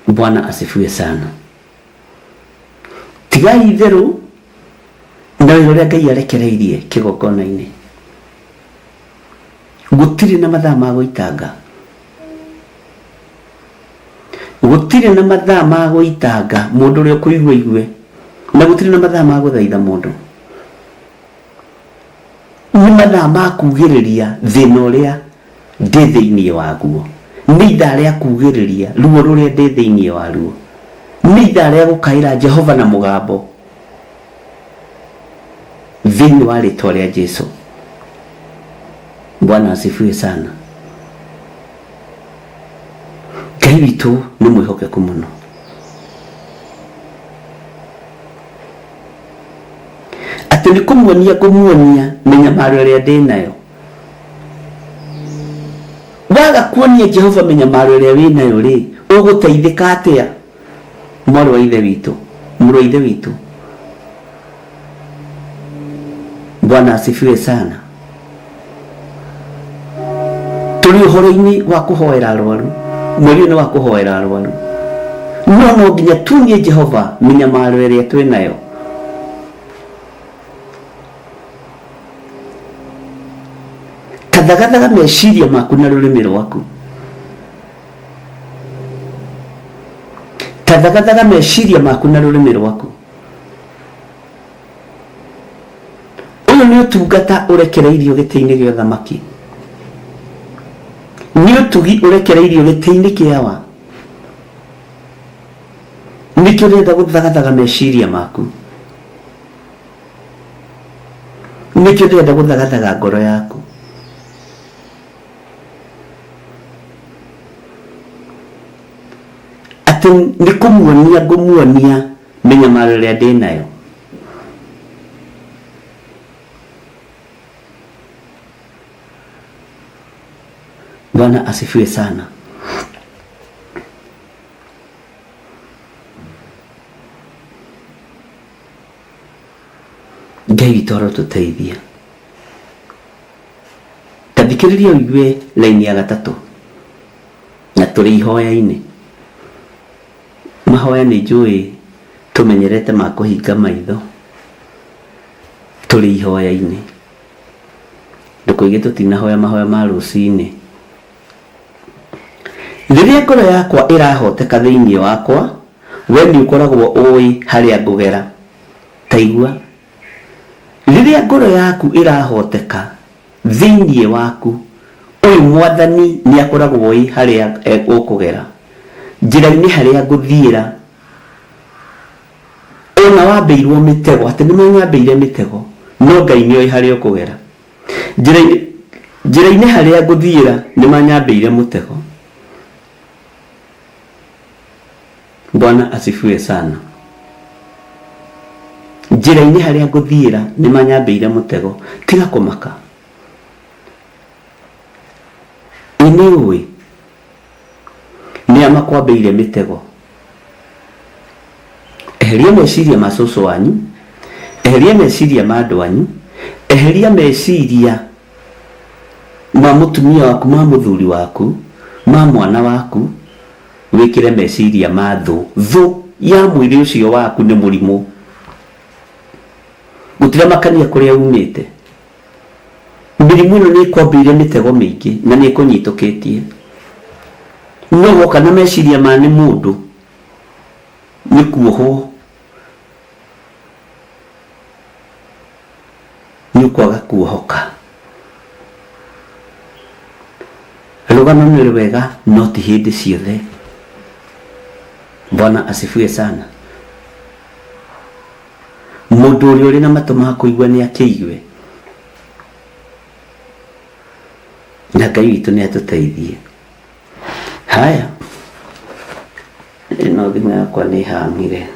Bwana asifiwe sana. Tigai itherũ na wĩra ũrĩa Ngai arekereirie kĩgongona-inĩ. Gũtirĩ na mathaa ma gũitanga, gũtirĩ na mathaa ma gũitanga mũndũ ũrĩa ũkũigua igue, na gũtirĩ na mathaa ma gũthaitha mũndũ. Nĩ mathaa ma kugĩrĩria thĩna ũrĩa ndĩ thĩinĩ waguo, nĩ ithaa rĩa kugĩrĩria ruo rũrĩa ndĩ thĩinĩ waruo, nĩ ithaa rĩa gũkaĩra Jehova na mũgambo thĩinĩ wa rĩtwa rĩa Jesu. Bwana asifiwe sana. Ngai witũ nĩ mwĩhokeku mũno. Atĩ nĩ kũmuonia ngũmuonia mĩnyamaro ĩrĩa ndĩ nayo. Waga kuonia Jehova mĩnyamaro ĩrĩa wĩ nayo rĩ, ũgũteithĩka atĩa? Mwarĩ wa ithe witũ, mũrũ wa ithe witũ. Bwana asifiwe sana. Tũrĩ ũhoro-inĩ wa kũhoera arwaru, mweri ũyũ nĩ wa kũhoera arwaru, no no nginya tuonie Jehova mĩnyamaro ĩrĩa twĩ nayo. Kathagathaga meciria maku na rũrĩmĩ rwaku. Kathagathaga meciria maku na rũrĩmĩ rwaku. Ũyũ nĩ ũtungata ũrekereirio gĩtĩ-inĩ gĩa ũthamaki, nĩ ũtugi ũrekereirio gĩtĩ-inĩ kĩa wa. Nĩkĩo ũrenda gũthagathaga meciria maku, nĩkĩo ndĩrenda gũthagathaga ngoro yaku. Atĩ nĩ kũmuonia ngũmuonia mĩnyamaro ĩrĩa ndĩ nayo. Bwana asifiwe sana. Ngai witũ arotũteithia. Ta thikĩrĩria ũigue laini ya gatatũ, na tũrĩ ihoya-inĩ. Mahoya nĩ njũĩ tũmenyerete ma kũhinga maitho, tũrĩ ihoya-inĩ. Ndũkoige tũtinahoya mahoya ma rũcinĩ. Rĩrĩa ngoro yakwa ĩrahoteka thĩinĩ wakwa, we nĩ ũkoragwo ũĩ harĩa ngũgera. Ta igua, rĩrĩa ngoro yaku ĩrahoteka thĩinĩ waku, ũyũ Mwathani nĩ akoragwo ũĩ harĩa ũkũgera, njĩra-inĩ harĩa ngũthiĩra. Ona wambĩirwo mĩtego, atĩ nĩ manyambĩire mĩtego, no Ngai nĩ oĩ harĩa ũkũgera. Njĩra-inĩ harĩa ngũthiĩra nĩ manyambĩire mũtego. Bwana asifiwe sana. Njĩra-inĩ harĩa ngũthiĩra nĩ manyambĩire mũtego, tiga kũmaka. Ĩ nĩ ũĩ nĩa makwambĩire mĩtego? Eheria meciria ma cũcũ wanyu, eheria meciria ma andũ anyu, eheria meciria ma mũtumia waku, ma mũthuri waku, ma mwana waku, wĩkĩre meciria ma thũ. Thũ ya mwĩrĩ ũcio waku nĩ mũrimũ. Gũtiramakania kũrĩa umĩte. Mĩrimũ ĩno nĩ ĩkwambĩire mĩtego mĩingĩ na nĩ ĩkũnyitũkĩtie. No woka na meciria ma nĩ mũndũ, nĩ kuohwo, nĩ ũkwaga kuohoka. Rũgano nĩ rwega no ti hĩndĩ ciothe. Bwana asifiwe sana. Mũndũ ũrĩa ũrĩ na matũ ma kũigua nĩ akĩigue, na Ngai witũ nĩ atũteithie. Haya, ĩno thimũ yakwa nĩ ĩhang'ire,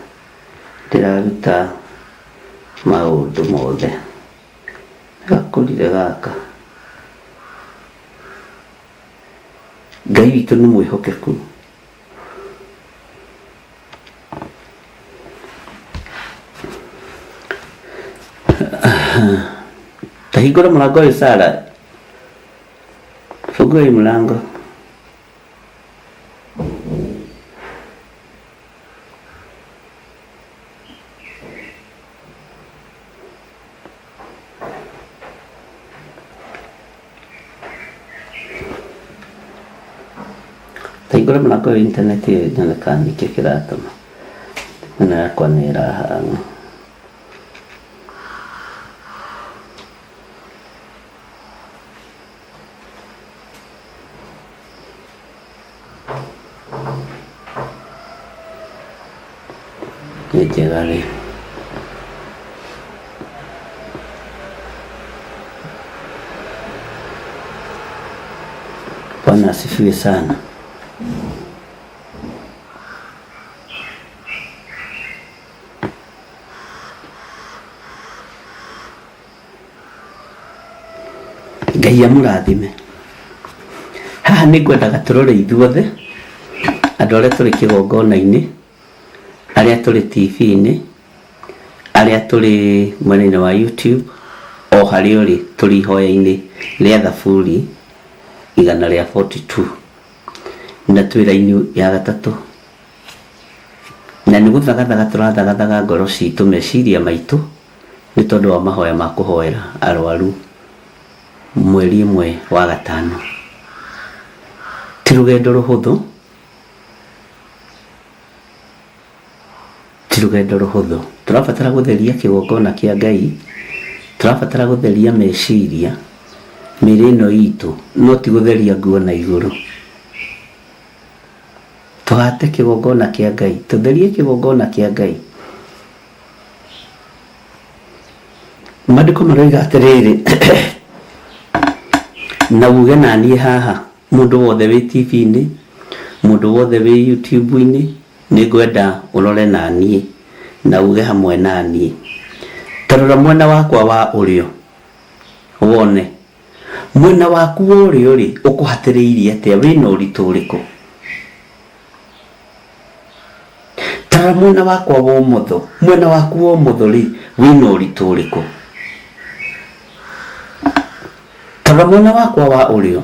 ndĩraruta maũndũ mothe. Gakũrire gaka. Ngai witũ nĩ mwĩhokeku. Tahingũra mũrango ũyũ Sara. Fungua hii mlango. Tahingũra mũrango ũyũ intaneti ĩyo nyone kana nĩkĩ kĩratũma. Ĩno yakwa nĩ ĩrahang'a. Nĩ njega rĩu. Bwana asifiwe sana. Ngai amũrathime. Haha nĩ ngwendaga tũrore ithuothe, andũ arĩa tũrĩ kĩgongona-inĩ, arĩa tũrĩ TV-inĩ, arĩa tũrĩ mwena-inĩ wa YouTube, o harĩa ũrĩ, tũrĩ ihoya-inĩ rĩa Thaburi 142 na twĩ raini ya gatatũ. Na nĩ gũthagathaga tũrathagathaga ngoro citũ, meciria maitũ, nĩ tondũ wa mahoya ma kũhoera arwaru mweri ĩmwe wa gatano. Ti rũgendo rũhũthũ, ti rũgendo rũhũthũ. Tũrabatara gũtheria kĩgongona kĩa Ngai, tũrabatara gũtheria meciria, mĩĩrĩ ĩno itũ, no ti gũtheria nguo na igũrũ. Tũhate kĩgongona kĩa Ngai, tũtherie kĩgongona kĩa Ngai. Maandĩko maroiga atĩrĩrĩ, na uge naniĩ haha, mũndũ wothe wĩ TV-inĩ, mũndũ wothe wĩ YouTube-inĩ, nĩ ngwenda ũrore naniĩ na uge hamwe naniĩ. Ta rora mwena wakwa wa ũrĩo wone. Mwena waku wa ũrĩo-rĩ, ũkũhatĩrĩirie atĩa? Wĩna ũritũ ũrĩkũ? Ta rora mwena wakwa wa ũmotho. Mwena waku wa ũmotho-rĩ, wĩna ũritũ ũrĩkũ? Ta rora mwena wakwa wa ũrĩo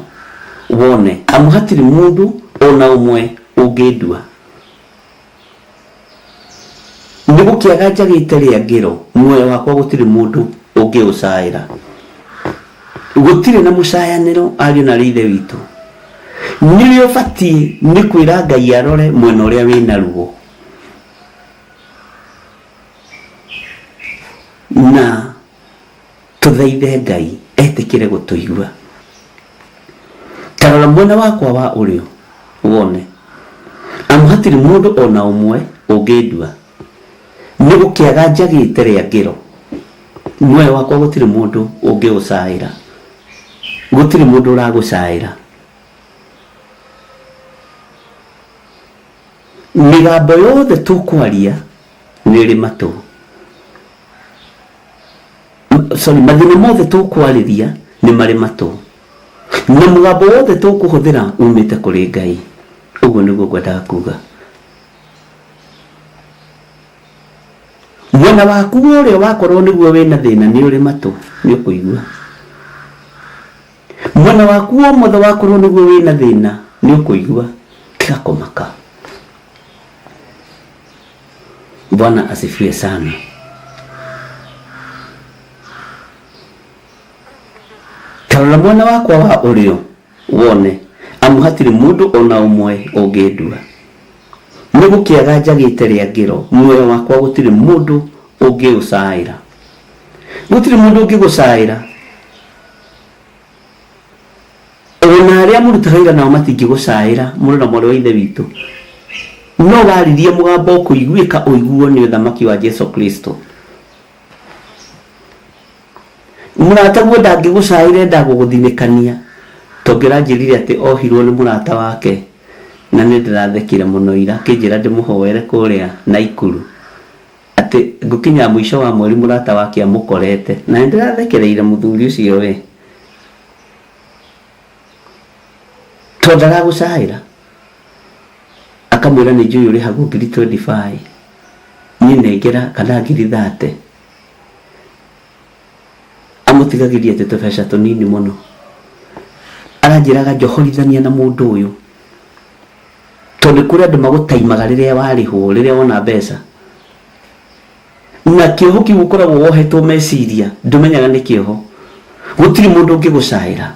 wone, amu hatirĩ mũndũ o na ũmwe ũngĩndua. Nĩ gũkĩaga njagĩte rĩangĩro, muoyo wakwa gũtirĩ mũndũ ũngĩũcaĩra. Gũtirĩ na mũcayanĩro ariũ na arĩ ithe witũ. Nĩrĩo ũbatiĩ nĩ kwĩra Ngai arore mwena ũrĩa wĩna ruo. Na tũthaithe Ngai etĩkĩre gũtũigua. Ta rora mwena wakwa wa ũrĩo wone, amu hatirĩ mũndũ o na ũmwe ũngĩndua. Nĩ gũkĩaga njagĩte rĩangĩro, muoyo wakwa gũtirĩ mũndũ ũngĩũcaĩra. Gũtirĩ mũndũ ũragũcaĩra. Mĩgambo yothe tũkwaria nĩ ĩrĩ matũ. Sorry, mathĩna mothe tũkwarĩria nĩ marĩ matũ. Na mũgambo wothe tũkũhũthĩra umĩte kũrĩ Ngai. Ũguo nĩguo ngwendaga kuga. Mwena waku ũrĩa wakorwo nĩguo wĩna thĩna nĩ ũrĩ matũ, nĩ ũkũigua. Mwena waku wa ũmotho wakorwo nĩguo wĩna thĩna nĩ ũkũigua. Tiga kũmaka. Bwana asifiwe sana. Ta rora mwena wakwa wa ũrĩo wone, amu hatirĩ mũndũ o na ũmwe ũngĩndua. Nĩ gũkĩaga njagĩte rĩangĩro, muoyo wakwa gũtirĩ mũndũ ũngĩũcaĩra. Gũtirĩ mũndũ ũngĩgũcaĩra. Ona arĩa mũrutaga wĩra nao matingĩgũcaĩra, mũrũ na mwarĩ wa Ithe witũ. No waririe mũgambo ũkũiguĩka ũiguo nĩ ũthamaki wa Jesu Kristo. Mũrataguo ndangĩgũcaĩra endaga gũgũthinĩkania. Tondũ aranjĩrire atĩ ohirwo nĩ mũrata wake na nĩ ndĩrathekire mũno ira akĩnjĩra ndĩmũhoere kũrĩa Naikuru atĩ ngũkinya mũico wa mweri mũrata wake amũkorete na nĩ ndĩrathekereire mũthuri ũcio we tondũ ndaragũcaĩra akamwĩra nĩ njũĩ ũrĩhagwo ngiri 25 niĩ nengera kana ngiri 30. Amũtigagĩria atĩ tũbeca tũnini mũno. Aranjĩraga njohorithania na mũndũ ũyũ, tondũ kũrĩ andũ magũtaimaga rĩrĩa warĩhwo, rĩrĩa wona mbeca. Na kĩoho kĩu ũkoragwo wohetwo meciria, ndũmenyaga nĩ kĩoho. Gũtirĩ mũndũ ũngĩgũcaĩra.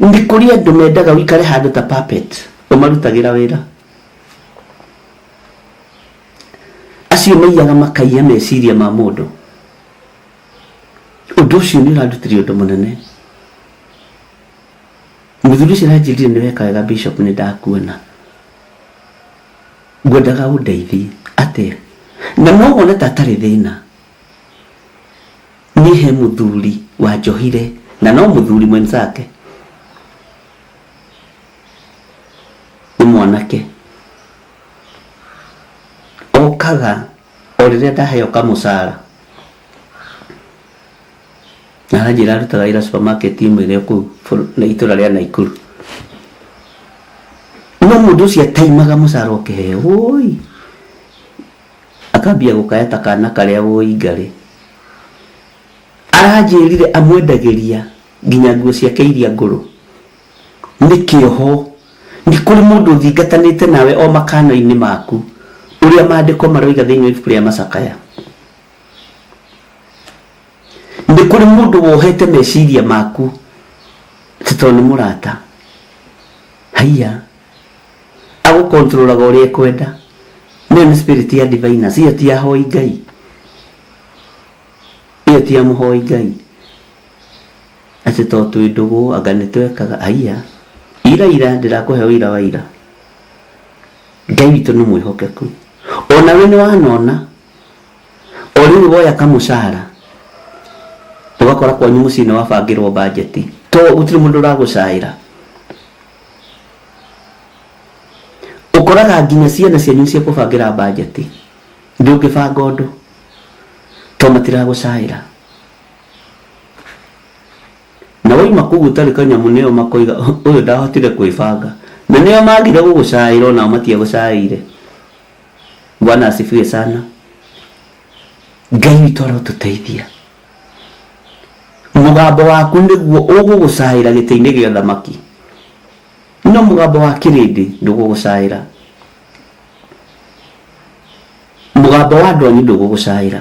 Nĩ kũrĩ andũ mendaga ũikare handũ ta puppet, ũmarutagĩra wĩra. Acio maiyaga makaiya meciria ma mũndũ. Ũndũ ũcio nĩ ũrandutire ũndũ mũnene. Mũthuri ũcio aranjĩrire nĩ weka wega Bishop, nĩ ndakuona. Ngwendaga ũndeithie. Atĩa? Na no wone ta atarĩ thĩna. Niĩ he mũthuri wanjohire, na no mũthuri mwenzake. Nĩ mwanake. Okaga o rĩrĩa ndaheo kamũcara. Na aranjĩra arutaga wĩra supermarket ĩmwe ĩrĩa kũu itũra rĩa Naikuru. No mũndũ ũcio ataimaga mũcara ũkĩheo, woi, akambia gũkaya ta kana karĩa woi ngarĩ. Aranjĩrire amwendagĩria nginya nguo ciake iria ngũrũ. Nĩ kĩoho. Nĩ kũrĩ mũndũ ũthingatanĩte nawe o makano-inĩ maku, ũrĩa maandĩko maroiga thĩinĩ wa ibuku rĩa Macakaya. Nĩ kũrĩ mũndũ wohete meciria maku atĩ tondũ nĩ mũrata. Haiya, agũkontrolaga ũrĩa ekwenda. Ĩyo nĩ spirit ya diviners, ĩyo ti ya hoi Ngai. Ĩyo ti ya mũhoi Ngai. Atĩ tondũ twĩ ndũgũ, anga nĩ twekaga, haiya. Ira ira ndĩrakũhe ũira wa ira. Ngai witũ nĩ mwĩhokeku. Onawe nĩ wanona, o rĩu woya kamũcara, ũgakora kwanyu mũciĩ nĩ wabangĩrwo bajeti. To gũtirĩ mũndũ ũragũcaĩra. Ũkoraga nginya ciana cianyu cia kũbangĩra bajeti. Ndũngĩbanga ũndũ, to matiragũcaĩra. Na waima kũu ũtarĩ kanyamũ nĩo makoiga ũyũ ndahotire kwĩbanga. Na nĩo magire gũgũcaĩra onao matiagũcaĩire. Bwana asifiwe sana. Ngai witũ arotũteithia. Mũgambo waku nĩguo ũgũgũcaĩra gĩtĩ-inĩ gĩa ũthamaki. No mũgambo wa kĩrĩndĩ ndũgũgũcaĩra. Mũgambo wa andũ anyu ndũgũgũcaĩra.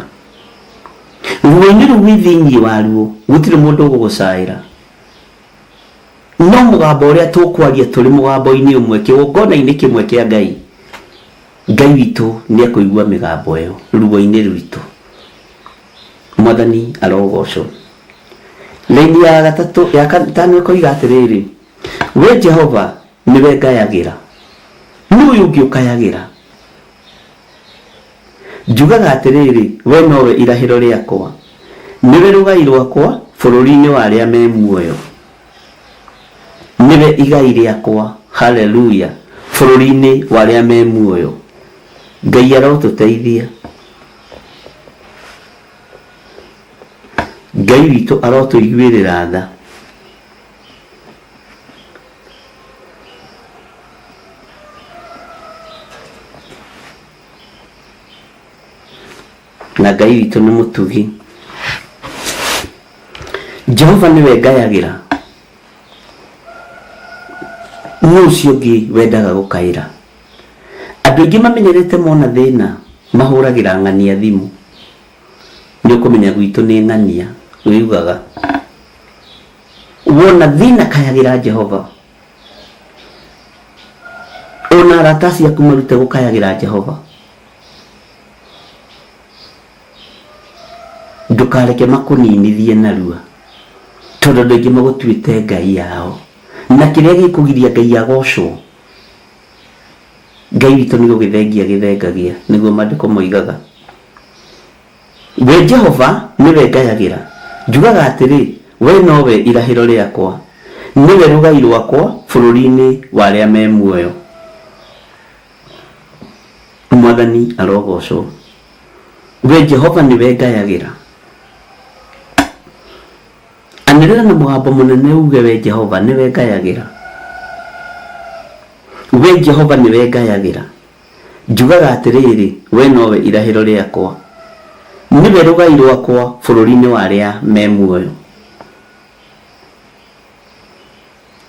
Ruo-inĩ rũu wĩ thĩinĩ waruo gũtirĩ mũndũ ũgũgũcaĩra. No mũgambo ũrĩa tũkwaria tũrĩ mũgambo-inĩ ũmwe, kĩgongona-inĩ kĩmwe kĩa Ngai, Ngai witũ nĩ ekũigua mĩgambo ĩyo ruo-inĩ rwitũ. Mwathani arogocwo. Raini ya gatatũ ya gatano ĩkoiga atĩrĩrĩ, we Jehova nĩwe ngayagĩra. Nũ ũyũ ũngĩ ũkayagĩra? Njugaga atĩrĩrĩ, we nowe irahĩro rĩakwa, nĩwe rũgai rwakwa bũrũri-inĩ wa arĩa me muoyo. Nĩwe igai rĩakwa, haleluya, bũrũri-inĩ wa arĩa me muoyo. Ngai arotũteithia. Ngai witũ arotũiguĩrĩra tha. Na Ngai witũ nĩ mũtugi. Jehova nĩwe ngayagĩra. Nũ ũcio ũngĩ wendaga gũkaĩra? Andũ aingĩ mamenyerete mona thĩna mahũragĩra ng'ania thimũ. Nĩ ũkũmenya gwitũ nĩ ng'ania wĩugaga. Wona thĩna kayagĩra Jehova. Ona arata acio aku marute gũkayagĩra Jehova. Ndũkareke makũninithie narua, tondũ andũ aingĩ magũtuĩte ngai yao. Na kĩrĩa gĩkũgiria Ngai agocwo, Ngai witũ nĩ gũgĩthengia gĩthengagia, nĩguo maandĩko moigaga. We Jehova nĩwe ngayagĩra, njugaga atĩrĩ, we nowe irahĩro rĩakwa, nĩwe rũgai rwakwa bũrũri-inĩ wa arĩa me muoyo. Mwathani arogocwo. We Jehova nĩwe ngayagĩra. Anĩrĩra na mũgambo mũnene uge we Jehova nĩwe ngayagĩra. We Jehova nĩwe ngayagĩra. Njugaga atĩrĩrĩ, we nowe irahĩro rĩakwa. Nĩwe rũgai rwakwa bũrũri-inĩ wa arĩa me muoyo.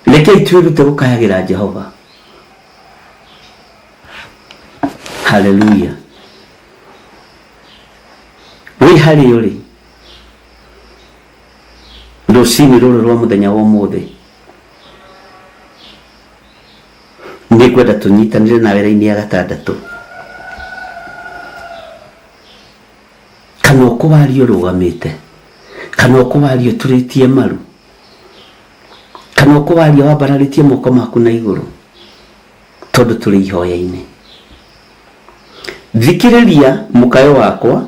Rekei twĩrute gũkayagĩra Jehova. Haleluya. Wĩ harĩa ũrĩ rũcinĩ rũrũ rwa mũthenya wa ũmũthĩ, nĩngwenda tũnyitanĩre nawe raini ya gatandatũ. Kana ũkũwaria ũrũgamĩte, kana ũkũwaria ũturĩtie maru, kana ũkũwaria wambararĩtie moko maku na igũrũ, tondũ tũrĩ ihoya-inĩ. Thikĩrĩria mũkayo wakwa,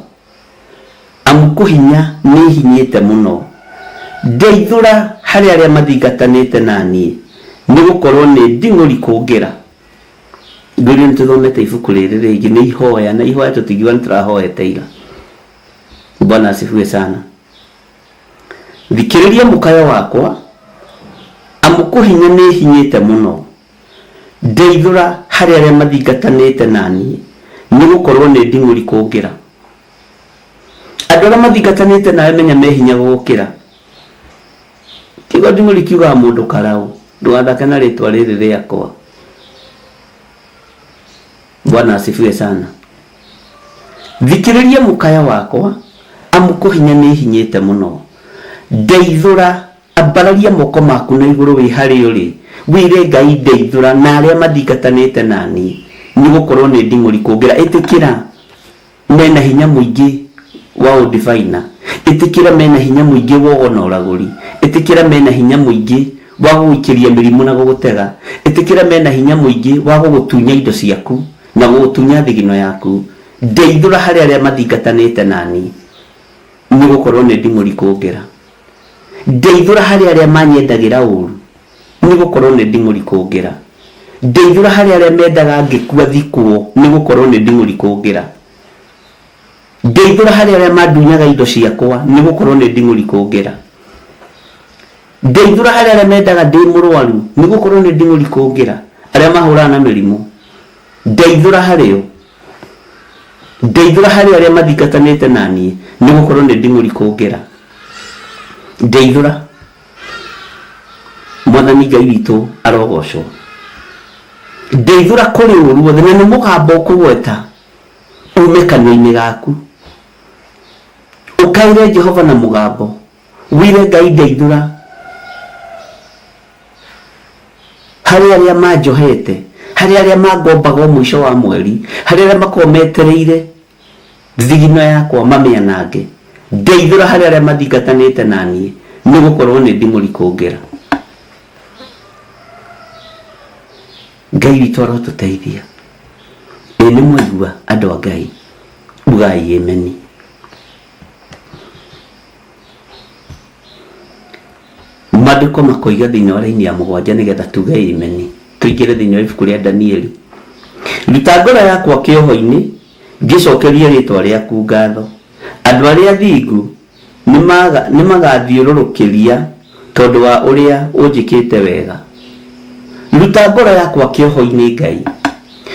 amu kũhinya nĩ hinyĩte mũno. Ndeithũra harĩ arĩa mathingatanĩte na niĩ, nĩ gũkorwo nĩ nding'ũri kũngĩra. Ngwĩrire nĩ tũthomete ibuku rĩrĩ rĩngĩ, nĩ ihoya, na ihoya tũtingiuga nĩ tũrahoete ira. Bwana asifiwe sana. Thikĩrĩria mũkayo wakwa, amu kũhinya nĩ hinyĩte mũno. Ndeithũra harĩ arĩa mathingatanĩte na niĩ, nĩ gũkorwo nĩ nding'ũri kũngĩra. Andũ arĩa mathingatanĩte nawe menya me hinya gũgũkĩra. Kiugo nding'ũri kiugaga mũndũ karaũ, ndũgathake na rĩtwa rĩrĩ rĩakwa. Bwana asifiwe sana. Thikĩrĩria mũkayo wakwa, amu kũhinya nĩ hinyĩte mũno. Ndeithũra, ambararia moko maku na igũrũ wĩ harĩa ũrĩ, wĩre Ngai ndeithũra na arĩa mathingatanĩte na niĩ, nĩ gũkorwo nĩ nding'ũri kũngĩra. Ĩtĩkĩra mena hinya mũingĩ wa ũndibaina, ĩtĩkĩra mena hinya mũingĩ wa ũgo na ũragũri, ĩtĩkĩra mena hinya mũingĩ wa gũgũikĩria mĩrimũ na gũgũtega, ĩtĩkĩra mena hinya mũingĩ wa gũgũtunya indo ciaku na gũgũtunya thigino yaku. Ndeithũra harĩ arĩa mathingatanĩte na niĩ, nĩ gũkorwo nĩ nding'ũri kũngĩra. Ndeithũra harĩ arĩa manyendagĩra ũru, nĩ gũkorwo nĩ nding'ũri kũngĩra. Ndeithũra harĩ arĩa mendaga ngĩkua thikwo, nĩ gũkorwo nĩ nding'ũri kũngĩra. Ndeithũra harĩ arĩa mandunyaga indo ciakwa, nĩ gũkorwo nĩ nding'ũri kũngĩra. Ndeithũra harĩ arĩa mendaga ndĩ mũrwaru, nĩ gũkorwo nĩ nding'ũri kũngĩra. Arĩa mahũraga na mĩrimũ, ndeithũra harĩ o. Ndeithũra harĩ arĩa mathingatanĩte na niĩ, nĩ gũkorwo nĩ nding'ũri kũngĩra. Ndeithũra. Mwathani Ngai witũ arogocwo. Ndeithũra kũrĩ ũru wothe, na nĩ mũgambo ũkũgweta ume kanua-inĩ gaku. Ũkaĩre Jehova na mũgambo, wĩre Ngai ndeithũra harĩ arĩa manjohete, harĩ arĩa mangombaga o mũico wa mweri, harĩ arĩa makoragwo metereire thigino yakwa mamĩanange. Ndeithũra harĩ arĩa mathingatanĩte na niĩ, nĩ gũkorwo nĩ nding'ũri kũngĩra. Ngai witũ arotũteithia. Ĩ nĩ mwaigua andũ a Ngai, ugai ameni. Maandĩko makoiga thĩinĩ wa raini ya mũgwanja nĩgetha tuge ameni, tũingĩre thĩinĩ wa ibuku rĩa Danieli. Ruta ngoro yakwa kĩoho-inĩ, ngĩcokerie rĩtwa rĩaku ngatho. Andũ arĩa athingu nĩmagathiũrũrũkĩria tondũ wa ũrĩa ũnjĩkĩte wega. Ruta ngoro yakwa kĩoho-inĩ Ngai.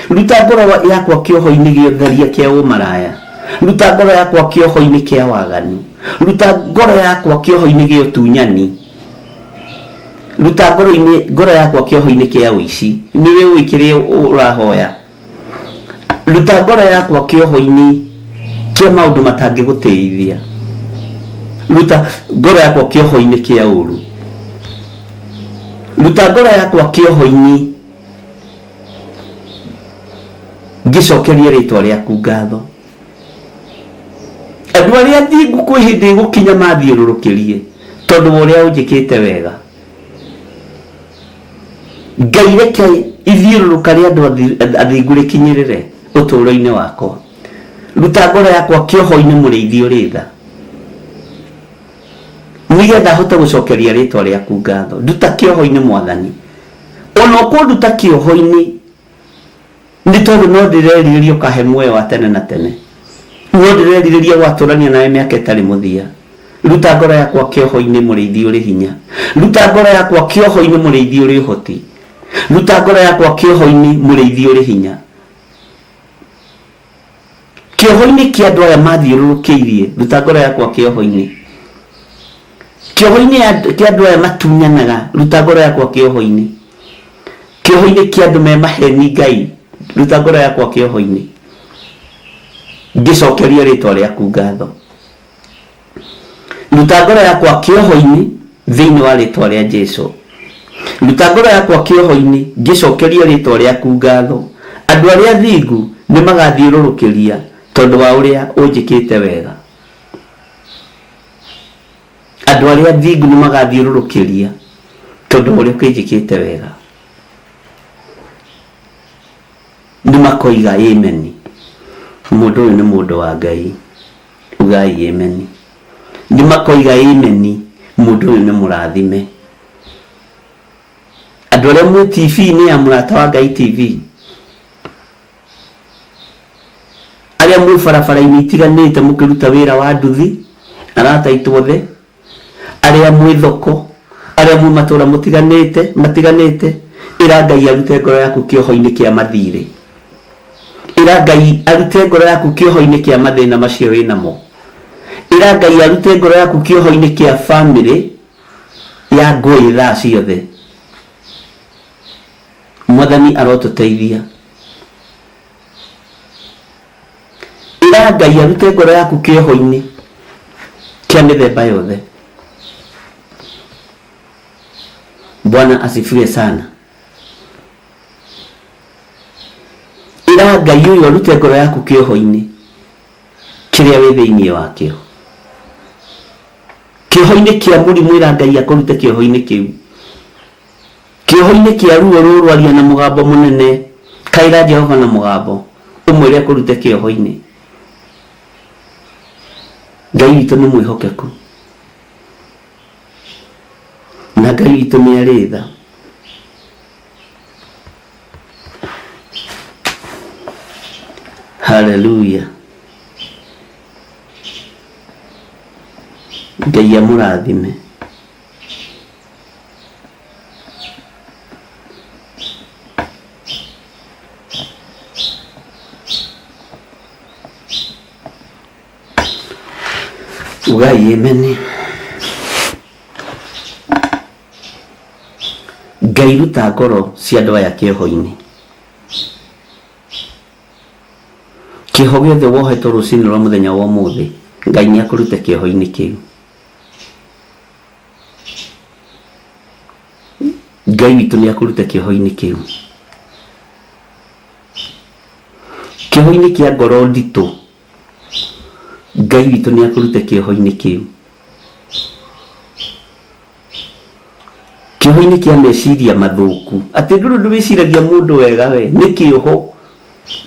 Ruta ngoro yakwa kĩoho-inĩ gĩa ũtharia kĩa ũmaraya. Ruta ngoro yakwa kĩoho-inĩ kĩa waganu. Ruta ngoro yakwa kĩoho-inĩ gĩa ũtunyani. Ruta ngoro yakwa kĩoho-inĩ kĩa ũici. Nĩwe ũĩ kĩrĩa ũrahoya. Ruta ngoro yakwa kĩoho-inĩ kĩa maũndũ matangĩgũtĩithia. Ruta ngoro yakwa kĩoho-inĩ kĩa ũru. Ruta ngoro yakwa kĩoho-inĩ ngĩcokerie rĩtwa rĩaku ngatho. Andũ arĩa athingu kwĩ hĩndĩ ĩgũkinya mathiũrũrũkĩrie tondũ wa ũrĩa ũnjĩkĩte wega. Ngai reke ithiũrũrũka rĩa andũ athingu rĩkinyĩrĩre ũtũũro-inĩ wakwa. Ruta ngoro yakwa kĩoho-inĩ mũrĩithi ũrĩ tha, nĩgetha hote gũcokeria rĩtwa rĩaku ngatho. Nduta kĩoho-inĩ Mwathani, ona ũkũnduta kĩoho-inĩ nĩ tondũ no ndĩrerirĩria ũkahe muoyo wa tene na tene, no ndĩrerirĩria gwatũrania nawe mĩaka ĩtarĩ mũthia. Ruta ngoro yakwa kĩoho-inĩ mũrĩithi ũrĩ hinya. Ruta ngoro yakwa kĩoho-inĩ mũrĩithi ũrĩ ũhoti. Ruta ngoro yakwa kĩoho-inĩ mũrĩithi ũrĩ hinya. Kĩoho-inĩ kĩa andũ aya mathiũrũrũkĩirie, ruta ngoro yakwa kĩoho-inĩ. Kĩoho-inĩ kĩa andũ aya matunyanaga, ruta ngoro yakwa kĩoho-inĩ. Kĩoho-inĩ kĩa andũ me maheni Ngai, ruta ngoro yakwa kĩoho-inĩ. Ngĩcokeria rĩtwa rĩaku ngatho. Ruta ngoro yakwa kĩoho-inĩ thĩinĩ wa rĩtwa rĩa Jesu. Ruta ngoro yakwa kĩoho-inĩ ngĩcokeria rĩtwa rĩaku ngatho. Andũ arĩa athingu nĩ magathiũrũrũkĩria tondũ wa ũrĩa ũnjĩkĩte wega. Andũ arĩa athingu nĩ magathiũrũrũkĩria tondũ wa ũrĩa ũkĩnjĩkĩte wega. Nĩ makoiga amen. Mũndũ ũyũ nĩ mũndũ wa Ngai. Ugai amen. Nĩ makoiga amen. Mũndũ ũyũ nĩ mũrathime. Andũ arĩa mwĩ TV-inĩ ya Mũrata wa Ngai TV, arĩa mwĩ barabara-inĩ itiganĩte mũkĩruta wĩra wa nduthi, arata aitũ othe, arĩa mwĩ thoko, arĩa mwĩ matũra mũtiganĩte, matiganĩte, ĩra Ngai arute ngoro yaku kĩoho-inĩ kĩa mathirĩ. Ĩra Ngai arute ngoro yaku kĩoho-inĩ kĩa mathĩna macio wĩ namo. Ĩra Ngai arute ngoro yaku kĩoho-inĩ kĩa famĩlĩ ya ngũĩ thaa ciothe. Mwathani arotũteithia. Ĩra Ngai arute ngoro yaku kĩoho-inĩ kĩa mĩthemba yothe. Bwana asifiwe sana. Ĩra Ngai ũyũ arute ngoro yaku kĩoho-inĩ kĩrĩa wĩ thĩinĩ wakĩo. Kĩoho-inĩ kĩa mũrimũ ĩra Ngai akũrute kĩoho-inĩ kĩu. Kĩoho-inĩ kĩa ruo rũrũ aria na mũgambo mũnene, kaĩra Jehova na mũgambo, ũmwĩre akũrute kĩoho-inĩ. Ngai witũ nĩ mwĩhokeku, na Ngai witũ nĩ arĩ tha. Haleluya. Ngai amũrathime. Ugai amen. Ngai ruta ngoro cia andũ aya kĩoho-inĩ. Kĩoho gĩothe wohetwo rũcinĩ rwa mũthenya wa ũmũthĩ, Ngai nĩ akũrute kĩoho-inĩ kĩu. Ngai witũ nĩ akũrute kĩoho-inĩ kĩu. Kĩoho-inĩ kĩa ngoro nditũ, Ngai witũ nĩ akũrute kĩoho-inĩ kĩu. Kĩoho-inĩ kĩa meciria mathũku, atĩ ndũrĩ ũndũ wĩciragia mũndũ wega we, nĩ kĩoho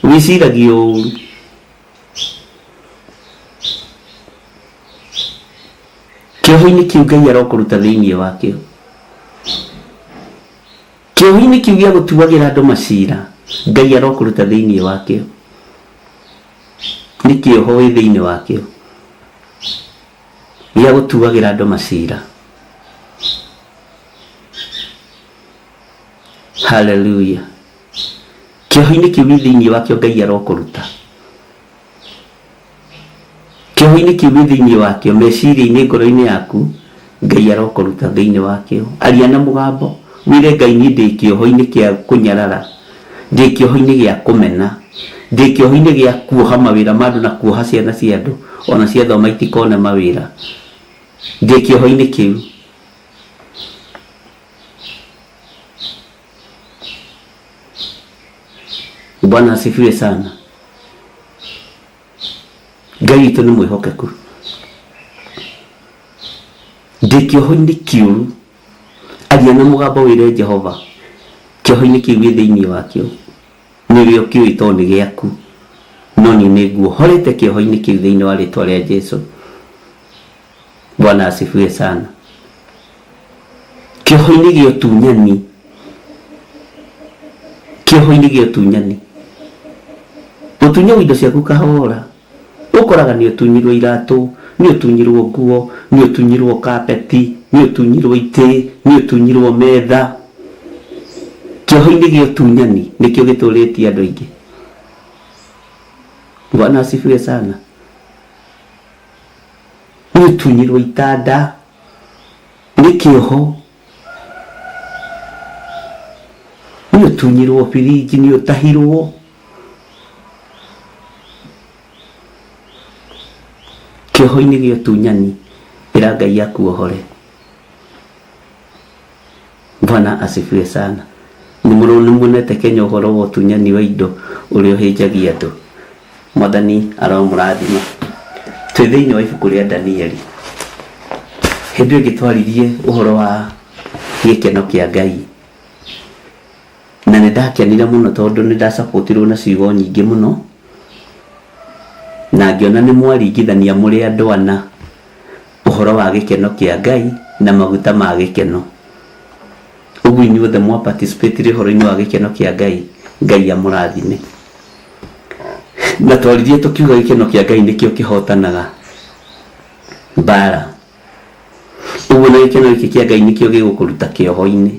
wĩciragia ũru. Kĩoho-inĩ kĩu Ngai arokũruta thĩinĩ wakĩo. Kĩoho-inĩ kĩu gĩa gũtuagĩra andũ macira, Ngai arokũruta thĩinĩ wakĩo. Nĩ kĩoho wĩ thĩinĩ wakĩo gĩa gũtuagĩra andũ macira. Haleluya. Kĩoho-inĩ kĩu wĩ thĩinĩ wakĩo Ngai arokũruta. Kĩoho-inĩ kĩu wĩ thĩinĩ wakĩo, meciria-inĩ, ngoro-inĩ yaku, Ngai arokũruta thĩinĩ wakĩo. Aria na mũgambo, wĩre Ngai niĩ ndĩ kĩoho-inĩ kĩa kũnyarara, ndĩ kĩoho-inĩ gĩa kũmena, ndĩ kĩoho-inĩ gĩa kuoha mawĩra ma andũ na kuoha ciana cia andũ, ona ciathoma itikone mawĩra. Ndĩ kĩoho-inĩ kĩu. Bwana asifiwe sana. Ngai witũ nĩ mwĩhokeku. Ndĩ kĩoho-inĩ kĩũru, aria na mũgambo wĩre Jehova, kĩoho-inĩ kĩu wĩ thĩinĩ wakĩo, nĩwe ũkĩũĩ tondũ nĩ gĩaku, no niĩ nĩ nguohorete kĩoho-inĩ kĩu thĩinĩ wa rĩtwa rĩa Jesu. Bwana asifiwe sana. Kĩoho-inĩ gĩa ũtunyani, kĩoho-inĩ gĩa ũtunyani, gũtunywo indo ciaku kahora, ũkoraga nĩ ũtunyirwo iratũ, nĩ ũtunyirwo nguo, nĩ ũtunyirwo kapeti, nĩ ũtunyirwo itĩ, nĩ ũtunyirwo metha. Kĩoho-inĩ gĩa ũtunyani nĩkĩo gĩtũrĩtie andũ aingĩ. Bwana asifiwe sana. Nĩ ũtunyirwo itanda, nĩ kĩoho, nĩ ũtunyirwo birinji, nĩ ũtahirwo. Kĩoho-inĩ gĩa ũtunyani, ĩra Ngai akuohore. Bwana asifiwe sana. Nĩ muonete Kenya ũhoro wa ũtunyani wa indo ũrĩa ũhĩnjagia andũ. Mwathani aromũrathima. Twĩ thĩinĩ wa ibuku rĩa Danieli. Hĩndĩ ĩyo ĩngĩ twaririe ũhoro wa gĩkeno kĩa Ngai. Na nĩ ndakenire mũno tondũ nĩ ndacapotirwo na ciugo nyingĩ mũno. Na ngĩona nĩ mwaringithania mũrĩ andũ ana ũhoro wa gĩkeno kĩa Ngai na maguta ma gĩkeno. Ũguo inyuothe mwa participate ũhoro-inĩ wa gĩkeno kĩa Ngai, Ngai amũrathime. Na twaririe tũkiuga gĩkeno kĩa Ngai nĩkĩo kĩhotanaga mbara. Ũguo na gĩkeno gĩkĩ kĩa Ngai nĩkĩo gĩgũkũruta kĩoho-inĩ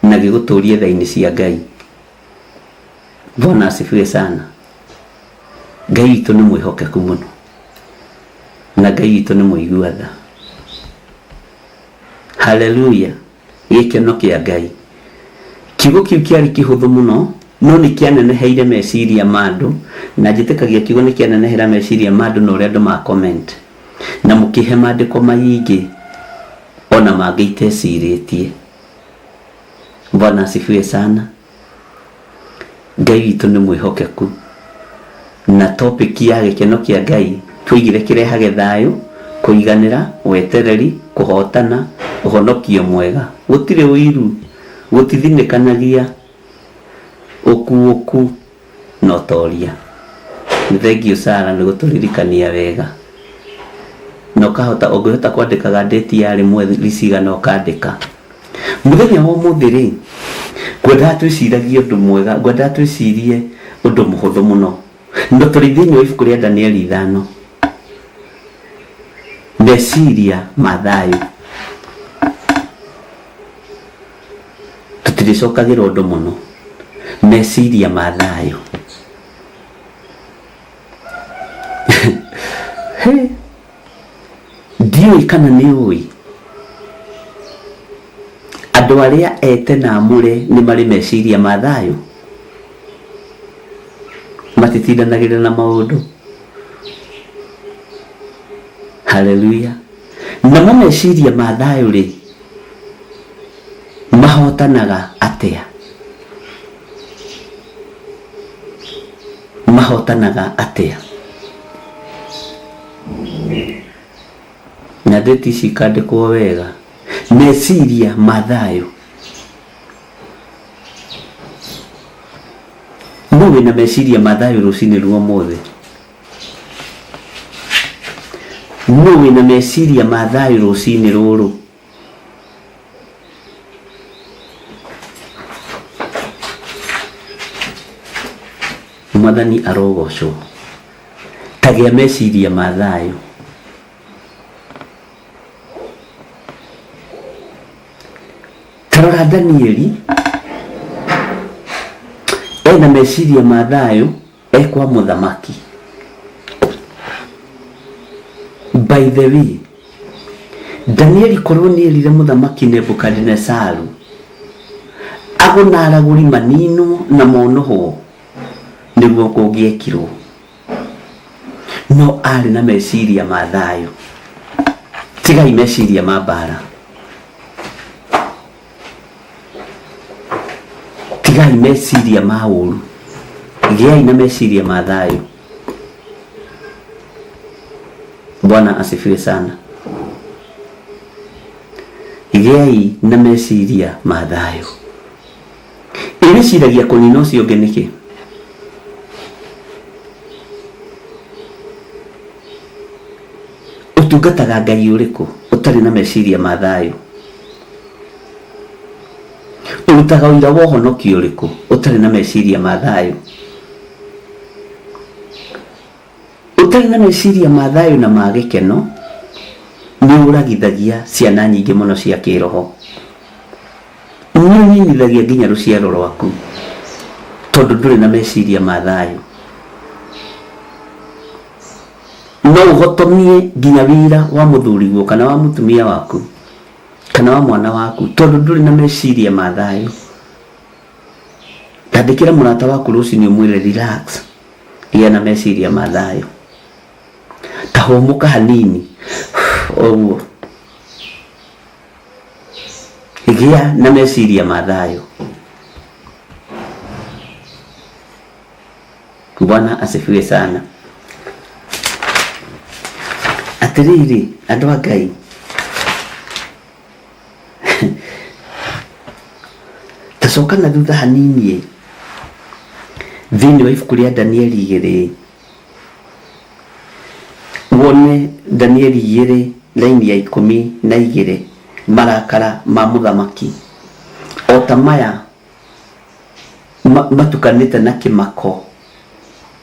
na gĩgũtũrie tha-inĩ cia Ngai. Bwana asifiwe sana. Ngai witũ nĩ mwĩhokeku mũno na Ngai witũ nĩ mũigua tha. Haleluya. Gĩkeno kĩa Ngai. Kiugo kĩu kĩarĩ kĩhũthũ mũno no nĩ kĩaneneheire meciria ma andũ, na njĩtĩkagia kiugo nĩ kĩanenehera meciria ma andũ na ũrĩa andũ ma comment na mũkĩhe maandĩko maingĩ ona mangĩ itecirĩtie. Bwana asifiwe sana. Ngai witũ nĩ mwĩhokeku na topic ya gĩkeno kĩa Ngai twaigire kĩrehage thayũ, kũiganĩra, wetereri, kũhotana, ũhonokio mwega. Gũtirĩ ũiru, gũtithinĩkanagia, ũkuũku na ũtoria. Nĩ thengiũ Sara nĩ gũtũririkania wega. Na ũkahota, ũngĩhota kwandĩkaga date ya rĩmwe cigana ũkandĩka. Mũthenya wa ũmũthĩ rĩ, ngwendaga twĩciragie ũndũ mwega, ngwendaga twĩcirie ũndũ mũhũthũ mũno. No tũrĩ thĩinĩ wa ibuku rĩa Danieli 5. Meciria ma thayũ. Tũtirĩcokagĩra ũndũ mũno. Meciria ma thayũ. He, ndiũĩ kana nĩ ũĩ andũ arĩa ete na amũre nĩ marĩ meciria ma thayũ. Matitindanagĩrĩra na maũndũ. Haleluya. Namo meciria ma thayũ rĩ, mahotanaga atĩa? Mahotanaga atĩa? Na ndĩti ici ikandĩkwo wega. Meciria ma thayũ. No wĩna meciria ma thayũ rũcinĩ rwa ũmũthĩ? No wĩna meciria ma thayũ rũcinĩ rũrũ? Mwathani arogocwo. Tagĩa meciria ma thayũ. Tarora Danieli ena meciria ma thayũ e kwa mũthamaki. By the way, Danieli korwo nĩ erire mũthamaki Nebukadinesaru agũna aragũri maninwo na monũhwo nĩguo kũngĩekirwo, no arĩ na meciria ma thayũ. Tigai meciria ma mbara, tigai meciria ma ũru, gĩai na meciria ma thayũ. Bwana asifiwe sana. Gĩai na meciria ma thayũ. Ĩrĩciragia kũnina ũcio ũngĩ nĩkĩ? Ũtungataga Ngai ũrĩkũ ũtarĩ na meciria ma thayũ? Ũrutaga ũira wa ũhonokio ũrĩkũ ũtarĩ na meciria ma thayũ? Ũtarĩ na meciria ma thayũ na ma gĩkeno nĩ ũragithagia ciana nyingĩ mũno cia kĩroho. Nĩ ũninithagia nginya rũciaro rwaku tondũ ndũrĩ na meciria ma thayũ. No ũhotomie nginya wĩra wa mũthuriguo kana wa mũtumia waku kana wa mwana waku, tondũ ndũrĩ na meciria ma thayũ. Tandĩkĩra mũrata waku rũcinĩ ũmwĩre relax, gĩa na meciria ma thayũ, ta hũmũka hanini ũguo, gĩa na meciria ma thayũ. Bwana asifiwe sana. Atĩrĩrĩ andũ a Ngai, tacoka na thutha hanini thĩinĩ wa ibuku rĩa Danieli 2, wone Danieli 2 raini ya 12, marakara ma mũthamaki o ta maya matukanĩte na kĩmako